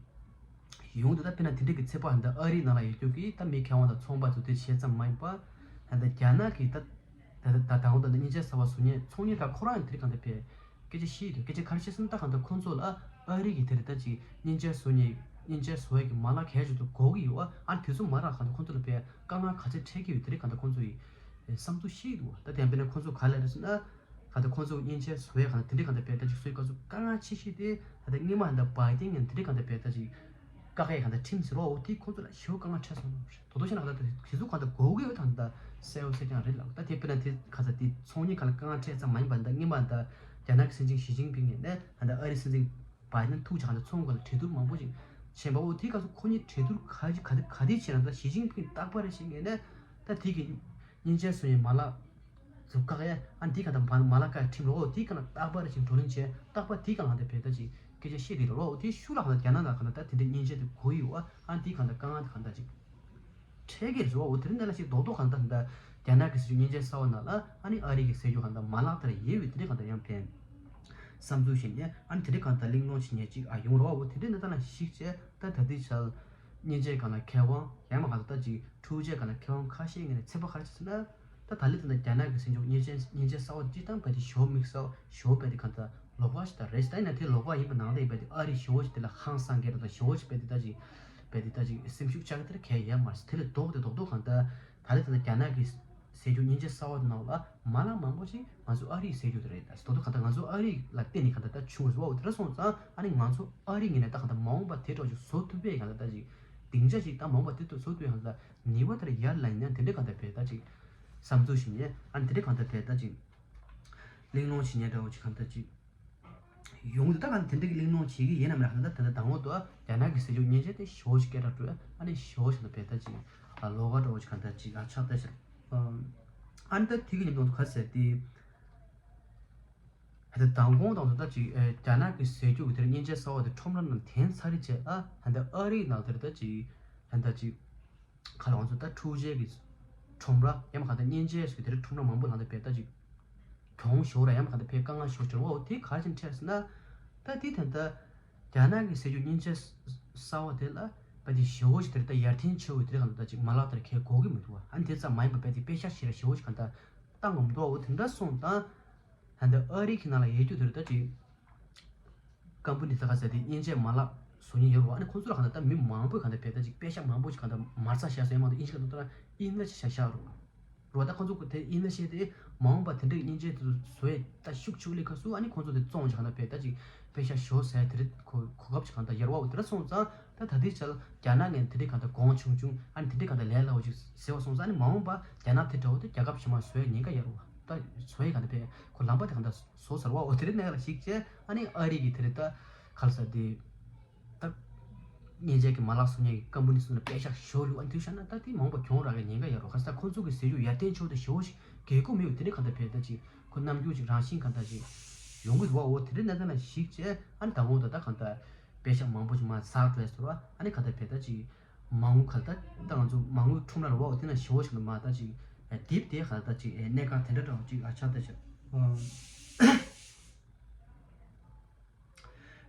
ཡོང་འདུག་ད་དཔེར་ན་དེ་འདྲ་གི་ཚོད་དཔག་འདི་ཨ་རིའི་ནང་ལ་ཡོད་རྒྱུ་གི་ད་མི་མཁས་དབང་དང་ཚོང་པ་ཚོ་དེ་བྱས་ཙམ་མ་ཡིན་པ། ད་ལྟ་རྒྱ་ནག་གི་ད་ད་ད་ད་འོ་ད་ད་མཉེན་ཆས་གསར་པ་བཟོ་མཁན་ཚོང་གཉེར་ཁང་ཁོ་རང་ཡང་དེ་རིང་གང་ལྟར་བས་སྐད་ཆ་བཤད་ཡོད་དུས། སྐད་ཆ་ག་རེ་བཤད་སོང་ད་གང་ལྟར་ཁོང་ཚོ་ལ་ཨ་རི་གི་དེ་རེད་ད་ཅིག་མཉེན་ཆས་བཟོ་མཁན་མཉེན་ཆས་བཟོ་ཡས་ཀྱི་མ་ལག་གལ་ཆེ་དུ་དགོས་ཀྱི་ཡོད་ཨ། ཨ་དེ་ཚོ་མ་རག་གང་ལྟར་ཁོང་ཚོ་ལ་བས་དཀའ་ངལ་ག་ཚོད་འཕྲད་ཀྱི་ཡོད་དེ་རིང་གང་ལྟར་ཁོང་ཚོ་ཡི་བསམ་ཚུལ་བཤད་ཡོད་འདུག་ད་དེ་ཡང་དཔེར་ན་ཁོང་ཚོ་ག་ལ་རེད་ཟེར་ན། ག་ད་ཁོང་ཚོ་མཉེན་ཆས་བཟོ་ཡས་གང་དེ་འདྲའི་གང་ད་བས་ད་ཅིག་བཟོས་སྐབས་སུ་དཀའ་ངལ་ཆེ་ཤོས་དེ་ད་ལྟ་སྔོན་མ་ད་བྷའི་ཏན་ཡང་དེ་འདྲའི་གང་ད་བས་ད་ཅིག་བཀག་ཡས་གང་ད་ཁྲིམས་ཟེར་བ་འོ་དེ་ཁོང་ཚོ་ལ་ཞེ་པོ་དཀའ་ངལ་འཕྲད་སོང་ནོ། དོ་དོ་ཤེས་ན་ག་ད་དེ་ཚོ་གང་ད་དགོས་ཀྱི་ཡོད་ད་ད་གསལ་བོ་གསལ་རྐྱང་རེད་ལབ། ད་དེ་དཔེར་ན་དེ་ག་ད་དེ་ཚོང་གཉེར་ཁང་ལ་དཀའ་ངལ་འཕྲད་ཙམ་མ་ཡིན་པ་ད་སྔོན་མ་ད་རྒྱ་ནག་གི་སྲིད་འཛིན་ཞི་ཅིན་ཕིང་ཡིན་ནས་ད་ད་ཨ་རིའི་སྲིད་འཛིན་བྷའི་ཏན་ཐུག་ཅིག་གང་ད་ཚོང་གང་ལ་གྲོས་བསྡུར་མང་པོ་ཞིག་བྱས་པ་འོ་དེ་སྐབས་སུ་ཁོ་གཉིས་གྲོས་བསྡུར་ག་ག་ག་དེ་བྱས་ན་ད་ཞི་ཅིན་ཕིང་རྟག་པར་ཞིག་ཡིན་ནས་ད་དེ་གི་མཉེན་ཆས་བཟོ་ཡས་མ་ལག་ཚུར་བཀག་ཡས་ཨ་འདི་ག་ད་མ་མ་ལག་བཀག་ཁྲིམས་རོ་འདི་ག་ན་རྟག་པར་ཞིག་བགྲོ་གླེང་བྱས། རྟག་པར་འདི་ག་ལ་འདི་བས་ད་ཅིག་སྐད་ཆ་བཤད་དེ་རོ་འདི་ཤུགས་ལ་ག་ད་རྒྱ་ནག་ལ་ག་ད་ད་དེ་འདྲའི་མཉེན་ཆས་དེ་དགོས་ཡོད་ཨ། ཨ་འདི་ག་ད་དཀའ་ངལ་དེ་ག་ད་ཅིག་འཕྲད་ཀྱི་རེད་བ། འོ་དེ་རིང་འདི་ལ་ཞིག་རྡོག་རྡོག་ག་ད་ད་རྒྱ་ནག་གི་ཟེར་རྒྱུ་མཉེན་ཆས་གསར་པ་ནང་ལ་ཨ་ནི་ཨ་རི་གི་ཟེར་རྒྱུ་ག་ད་མ་ལག་དེར་ཡོད་པའི་དེ་འདྲའི་ག་ད་ཡང་ཕན་བསམ་ཚུལ་བཞིན་ནས་ཨ་ནི་དེ་འདྲའི་ག་ད་གླེང་སློང་བྱེད་མཁན་ཅིག་ཨ་ཡོང་རོགས། འོ་དེ་འདྲའི་འདི་ལྟ་ན་ཞིག་བྱས་ད་ད་ལྟའི་ཆར་མཉེན་ཆས་ག་ལ་མཁས་དབང་ཡང་མ་ག་ད་ད་ཅིག་འཕྲུལ་ཆས་ག་ལ་མཁས་དབང་ཁ་ཤས་ངོས་ནས་ཚོད་དཔག་ག་རེ་བྱས་ཟེར་ན། ད་ད་ལི་ད་ལྟ་རྒྱ་ནག་གི་ཟིན་ཆོག་མཉེན་ཆས་མཉེན་ཆས་གསར་པ་སྤྱིར་བཏང་བས་དེ་ཞོ་དམིགས་བསལ་ཞོ་བས་དེ་གང་ལྟར་ལོགས་ཀ་ཞིག་ད་རེད། ད་ཡིན་ན་དེ་ལོགས་ཀ་ཡིན་པ་ནང་ལ་ཡིན་པས་དེ་ཨ་རི་ཞོ་ཞིག་དེ་ལ་ཧང་སང་གི་རེད། ད་ཞོ་ཞིག་བས་དེ་ད་ཅིག་བས་དེ་ད་ཅིག་སེམས་ཤུགས་ཆག་གི་དེར་གལ་ཡོད་མ་རེད། དེ་ལས་ལྡོག་སྟེ་རྡོག་རྡོག་གང་ལྟར་ད་ལི་ད་ལྟ་རྒྱ་ནག་གི་ཟིན་ཆོག་མཉེན་ཆས་གསར་པ་ནང་ལ་མ་ལག་མང་པོ་ཞིག་ང་ཚོ་ཨ་རིའི་ཟིན་ཆོག་དེ་རེད། ད་རྡོག་རྡོག་གང་ལྟར་ང་ཚོ་ཨ་རི་ལ་བརྟེན་ནས་གང་ལྟར་ད་བྱུང་བ་རེད། འོ་དེ་འདྲ་སོང་ཙང་ཨ་ནི་ང་ཚོ་ཨ་རི་ངོས་ནས་ད་གང་ལྟར་མ་འོངས་པ་དེ་འདྲ་ཞིག་བཟོ་ཐུབ་པའི་གང་ལྟར་ད་ཅིག་སྡིངས་ཆ་ཞིག་ད་མ་འོངས་པ་དེ་ཚོ་བཟོ་ཐུབ་པའི་གང་ལྟར་ནུས་པ་དེར་ཡར་ལ་ཡིན་ན་དེ་འདྲ་གང་ལྟར་བས་ད་ཅིག་བསམ་ཚུལ་ཞིག་ནས་ཨ་ནི་དེ་འདྲ་གང་ལྟར་བས་ད་ཅིག་གླེང་སློང་བྱེད་མཁན་འདྲ་བོ་ཅིག་གང་ལྟར་ཅིག་ཡོང་དུས་ད་གང་ལྟར་དེ་འདྲ་གི་གླེང་སློང་བྱེད་ཀྱི་ཡིན་ནམ་ར། གང་ལྟར་ད་ལྟ་དང་པོ་དུ་རྒྱ་ནག་གི་ཟིན་ཆོག་མཉེན་ཆས་དེ་ཞོ་ཞིག་སྐད་གྲགས་འགྲོ། ཨ་ནི་ཞོ་ཞིག་ལ་བས་ད་ཅིག་ལོགས་ཀ་འདྲ་བོ་ཅིག་གང་ལྟར་ཅིག་ཨ་ཆགས་ད་ཤར། ཨ་ནི་ད་དེ་གི་ཉིན་དུ་ག་ཟེར་ཏེ། ད་ལྟ་མདང་དགོང་དང་དུ་ད་ཅིག་ཨེ་རྒྱ་ནག་གི་ཟས་རྒྱུ་གི་དེར་མཉེན་ཆས་གསར་པ་དེ་ཁྲོམ་ར་ནང་འཐེན་ཚར་རེད་བྱས་ཨ། ད་ལྟ་ཨ་རིའི་ནང་དེར་ད་ཅིག་ད་ལྟ་ཅིག་ཁ་ལ་ང་ཚོ་ད་འཕྲུལ་ཆས་ཀྱི་ཁྲོམ་ར་ཡང་མ་ག་ད་མཉེན་ཆས་ཀྱི་དེར་ཁྲོམ་ར་མང་པོ་ལ་ད་བས་ད་ཅིག་གྱོང་ཤོར་ར་ཡང་མ་ག་ད་བས་དཀའ་ངལ་ཤོར་ཅིག་འོ་དེ་ག་རེ་བྱས་ནས་འཕྲད་ཟེར་ན། ད་དེ་ད་ལྟ་ རྒྱ་ནག་གི་ཟེར་རྒྱུ་མཉེན་ཆས་གསར་པ་དེ་ལ་དཔེ་དེ་ཞེ་པོ་ཞིག་དེར་ད་ཡར་ཐོན་ཆེ་བོ་དེར་གང་ད་ཅིག་མ་ལག་དེར་ཁས་གོ་གི་མི་འདུག་བ། ཨ་ནི་དེ་ཙམ་མ་ཡིན་པ་དཔེ་དེ་པེ་ཤག་ཞེ་ར་ཞེ་པོ་ཞིག་གང་ད་བཏང་གི་མི་འདུག་བ། འོ་དེ་འདྲ་སོང་ཙང་ད་ད་ཨ་རི་གི་ནང་ལ་ཡོད་རྒྱུ་དེར་ད་ཅིག་ཀམ་པ་ནི་ད་ག་ཟེར་དེ་མཉེན་ཆས་མ་ལག་བཟོ་མཁན་ཡོད་རེད་བ། ཨ་ནི་ཁོང་ཚོ་ལ་གང་ད་ད་མི་མང་པོས་གང་ད་དཔེ་ད་ཅིག་པེ་ཤག་མང་པོ་ཞིག་གང་ད་མ་རྩ་བཞག་ཟེར་མ་གཏོགས་ཨིན་ཇི་ལ་ད་ལྟ་ཨིན་ན་ཅིག་བཞག་བཞག་རེད་བ། རོ་ད་ཁོང་ཚོ་དེ་ཡིན་ན་ཤེས་ཏེ་མ་འོངས་པ་དེ་འདྲའི་མཉེན་ཆས་དེ་ཚོ་བཟོ་ཡས་ད་ཤུགས་ཆུ་ལི་ཁ་སུ་ཨ་ནི་ཁོང་ཚོ་དེ་བཙོང་བྱས་ན་དཔེ་ད་ཅིག་པེ་ཤག་ཞོ་ཟས་དེ་རིགས་གོ་གོ་སྐབས་ཅིག་གང་ད་ཡར་བ་འོ་དེ་འདྲ་སོང་ཙང་ད་ད་ལྟའི་ཆར་རྒྱ་ནག་ངས་དེ་འདྲའི་གང་ད་གོང་ཆུང་ཆུང་ཨ་ནི་དེ་འདྲའི་གང་ད་ལས་སླ་བོ་ཅིག་ཟེར་བ་སོང་ཙང་ཨ་ནི་མ་འོངས་པ་རྒྱ་ནག་དེ་འདྲ་བོ་དེ་རྒྱལ་ཁབ་གཞན་མ་བཟོ་ཡས་ཉེན་ཁ་ཡོད་རེད་བ། ད་བཟོ་ཡས་གང་ད་དཔེ་ཁོ་ལམ་པ་དེ་གང་ད་བཟོ་ཚར་བ་འོ་དེ་རིགས་ནས་ལ་ཞིག་བྱས་ཨ་ནི་ཨ་རི་གི་དེ་རིགས་ད་ག་ལ་ས་དེ། ད། མཉེན་ཆས་ཀྱི་མ་ལག་བཟོ་མཁན་གྱི་ཀམ་པ་ནི་ཚོ་ལ་པེ་ཤག་ཞོ་ལུ་ཨ་ནི་དུས་ཤ་ན་ད་དེ་མང་པོ་གྱོང་རག་གི་ཉེན་ཁ་ཡོད་རོ། ཁ་ས་ཁོ་ཚོ་གི་ཟེར་རྒྱུ་ཡར་ཐོན་ཆོག་དེ་ཞོ་ཞིག་གལ་གོ་མེད་དེ་ནི་གང་ལྟར་བས་ད་ཅིག་ཁོ་རྣམ་འགྱུར་ཅིག་རང་བཞིན་གང་ལྟར་ཅིག་ཡོང་གི་འདུག་བ། འོ་དེ་རིང་ན་ད་ན་ཞིག་བྱས་ཨ་ནི་ད་འོང་ད་ད་གང་ལྟར་པེ་ཤག་མང་པོ་ཞིག་མ་ཟག་འགྲོ་ཡ་ཟེར་བ་ཨ་ནི་གང་ལྟར་བས་ད་ཅིག་མ་འོངས་གང་ལྟར་ད་ང་ཚོ་མ་འོངས་ཁྲོམ་ར་ལ་བ་འོ་དེ་ན་ཞོ་ཞིག་ལ་མ་ད་ཅིག་དེབ་དེ་གང་ལྟར་ཅིག་གནད་འགག་དེ་འདྲ་འདྲ་བ་ཅིག་ཨ་ཆགས་ད་ཆགས།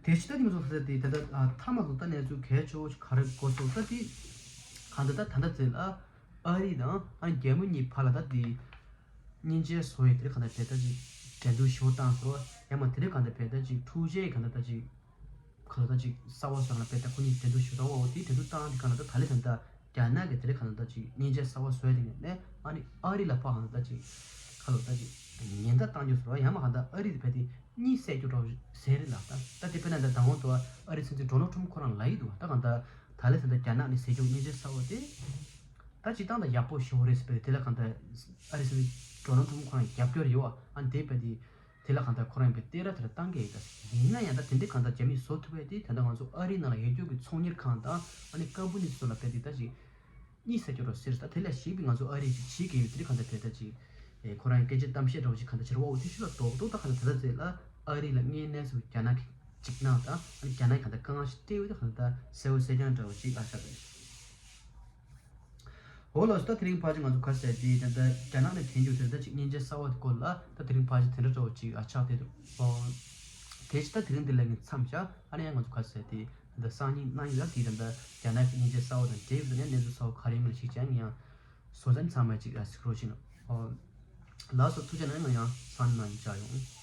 དེ་ཕྱི་ད་དེ་མ་སོང་ཟེར་ཏེ་ད་ལྟ་ཨ་མཐའ་མ་སོང་ད་གནས་ཚུལ་གལ་ཆེ་བོ་ཞིག་ག་རེ་གོ་སོང་ད་དེ་གང་ལྟར་ད་ད་ལྟ་ཚེ་ལ་ཨ་རི་དང་ཨ་རྒྱ་མི་གཉིས་བར་ལ་ད་དེ་མཉེན་ཆས་བཟོ་ཡས་དེ་རེད་གང་ལྟར་དེ་ད་ཅིག་འགྲན་བསྡུར་ཞེ་པོ་བཏང་སོང་། ཡང་མ་དེ་རེད་གང་ལྟར་བས་ད་ཅིག་འཁྲུག་ཆའི་གང་ལྟར་ད་ཅིག་གང་ལྟར་ད་ཅིག་གསར་བ་བཟོ་ན་བས་ད་ཁོ་གཉིས་འགྲན་བསྡུར་ཞེ་པོ་བཏང་བ་འོ་དེ་འགྲན་བསྡུར་བཏང་དེ་གང་ལྟར་ད་ད་ལེ་ད་ལྟ། རྒྱ་ནག་གི་དེ་རིང་གང་ལྟར་ཅིག་མཉེན་ཆས་གསར་པ་བཟོས་དེ་ནས་ནས་ཨ་ནི་ཨ་རི་ལ་ཕར་གང་ལྟར་ཅིག་ཁ་ལོ་ལྟ་ཅིག་ཉེན་བརྡ་བཏང་རྒྱུ་ཟེར་བ་ཡང་མ་གང་ལྟར་ཨ་རི་དེ་ཕར་དེ་གཉིད་སད་རྒྱུ་འདྲ་བོ་ཟེར་རེད་ལ་ད་ད་དེ་དཔེར་ན་ད་དང་པོ་དུ་ཨ་རི་སྲིད་འཛིན་ཌོ་ནལ་ཊམ་ཁོ་རང་ལ་ཡི་འདུག་ད་གང་ལྟར་ད་ལེ་ད་ལྟ་རྒྱ་ནག་ནས་ཟེར་རྒྱུ་མཉེན་ཆས་གསར་པ་དེ་ད་སྤྱིར་བཏང་ད་ཡག་པོ་ཞེ་པོ་རེད་ཟེར་བས་དེ་ལ་གང་ལྟར་ཨ་རི་སྲིད་འཛིན་ཌོ་ནལ་ཊམ་ཁོ་རང་རྒྱབ་སྐྱོར་ཡོད་བ་ཨ་ནི་དེ་ཕར་དེ། དེ་ལ་གང་ལྟར་ཁོ་རང་ཡིན་པའི་སྟེང་ར་དེ་ལ་བཏང་གི་ཡིན་ད། ཡིན་ན་ཡང་ད་དེ་འདྲའི་གང་ལྟར་རྒྱ་མིས་བཟོ་ཐུབ་པའི་དེ་ད་ལྟ་ང་ཚོ་ཨ་རིའི་ནང་ལ་ཡོད་རྒྱུ་གི་ཚོང་གཉེར་ཁང་དང་ཨ་ནི་ཀམ་པ་ནི་ཚོ་ལ་དཔེ་དེ་ད་ཅིག་གཉིད་སད་རྒྱུ་རོ་ཟེར་ད་དེ་ལ་ཞིག་པའི་ང་ཚོ་ཨ་རི་ཅིག་བྱེད་ཀྱི་ཡོད་དེ་གང་ལྟར་དེ་ད་ཅིག་ཨེ་ཁོ་རང་སྐད་ཆ་གཏམ་བཤད་འདྲ་བོ་ཅིག་གང་ལྟར་བྱེད་རོགས་འོ་དེ་ཤུ་ལ་རྡོག་རྡོག་ད་གང་ལྟར་དེ་ད་ཟེར་ལ་ཨ་རི་ལ་དངོས་གནས་སུ་རྒྱ་ནག་གི་འཇིགས་སྣང་དང་ཨ་ནི་རྒྱ་ནག་གི་གང་ལྟར་དཀའ་ངལ་ཞིག་སྤྲད་ཡོད་དེ་གང་ལྟར་གསལ་བོ་གསལ་རྐྱང་འདྲ་བོ་ཅིག་ཨ་ཤ་དང་། འོ་ལགས་སོ། ད་དེ་རིང་ཕལ་ཆེར་ང་ཚོ་ག་རེ་ཟེར་དེ་ད་ལྟ་རྒྱ་ནག་ནས་ཐོན་རྒྱུ་དེ་ད་ཅིག་མཉེན་ཆས་གསར་བ་དེ་སྐོར་ལ་ད་དེ་རིང་ཕལ་ཆེར་དེ་འདྲ་འདྲ་བོ་ཅིག་ཨ་ཆགས་བསྡད་འདུག་ཨོ། དེ་ཅི་ད་དེ་རིང་འདི་ལ་ངས་མཚམས་བཞག་ཨ་ནི་ཡང་ང་ཚོ་ག་རེ་ཟེར་དེ་ད་ལྟ་སང་ཉིན་གནངས་ཉིན་ལ་དེ་ད་ལྟ་རྒྱ་ནག་གི་མཉེན་ཆས་གསར་བ་དང་འབྲེལ་ཡོད་ནས་གནས་ཚུལ་གསར་བ་ག་རེ་ཡིན་མིན་ཞིག་ཀྱང་ངས་ཡང་བཟོ་ཙམ་ཚང་མ་ཅིག་ཨ་གཟིགས་རོགས་བྱེད་ཨོ། ལགས་སོ། ཐུགས་རྗེ་གནང་། ང་ཡང་སང་ཉིན་གནངས་ཉིན་བཅར་ཡོང་།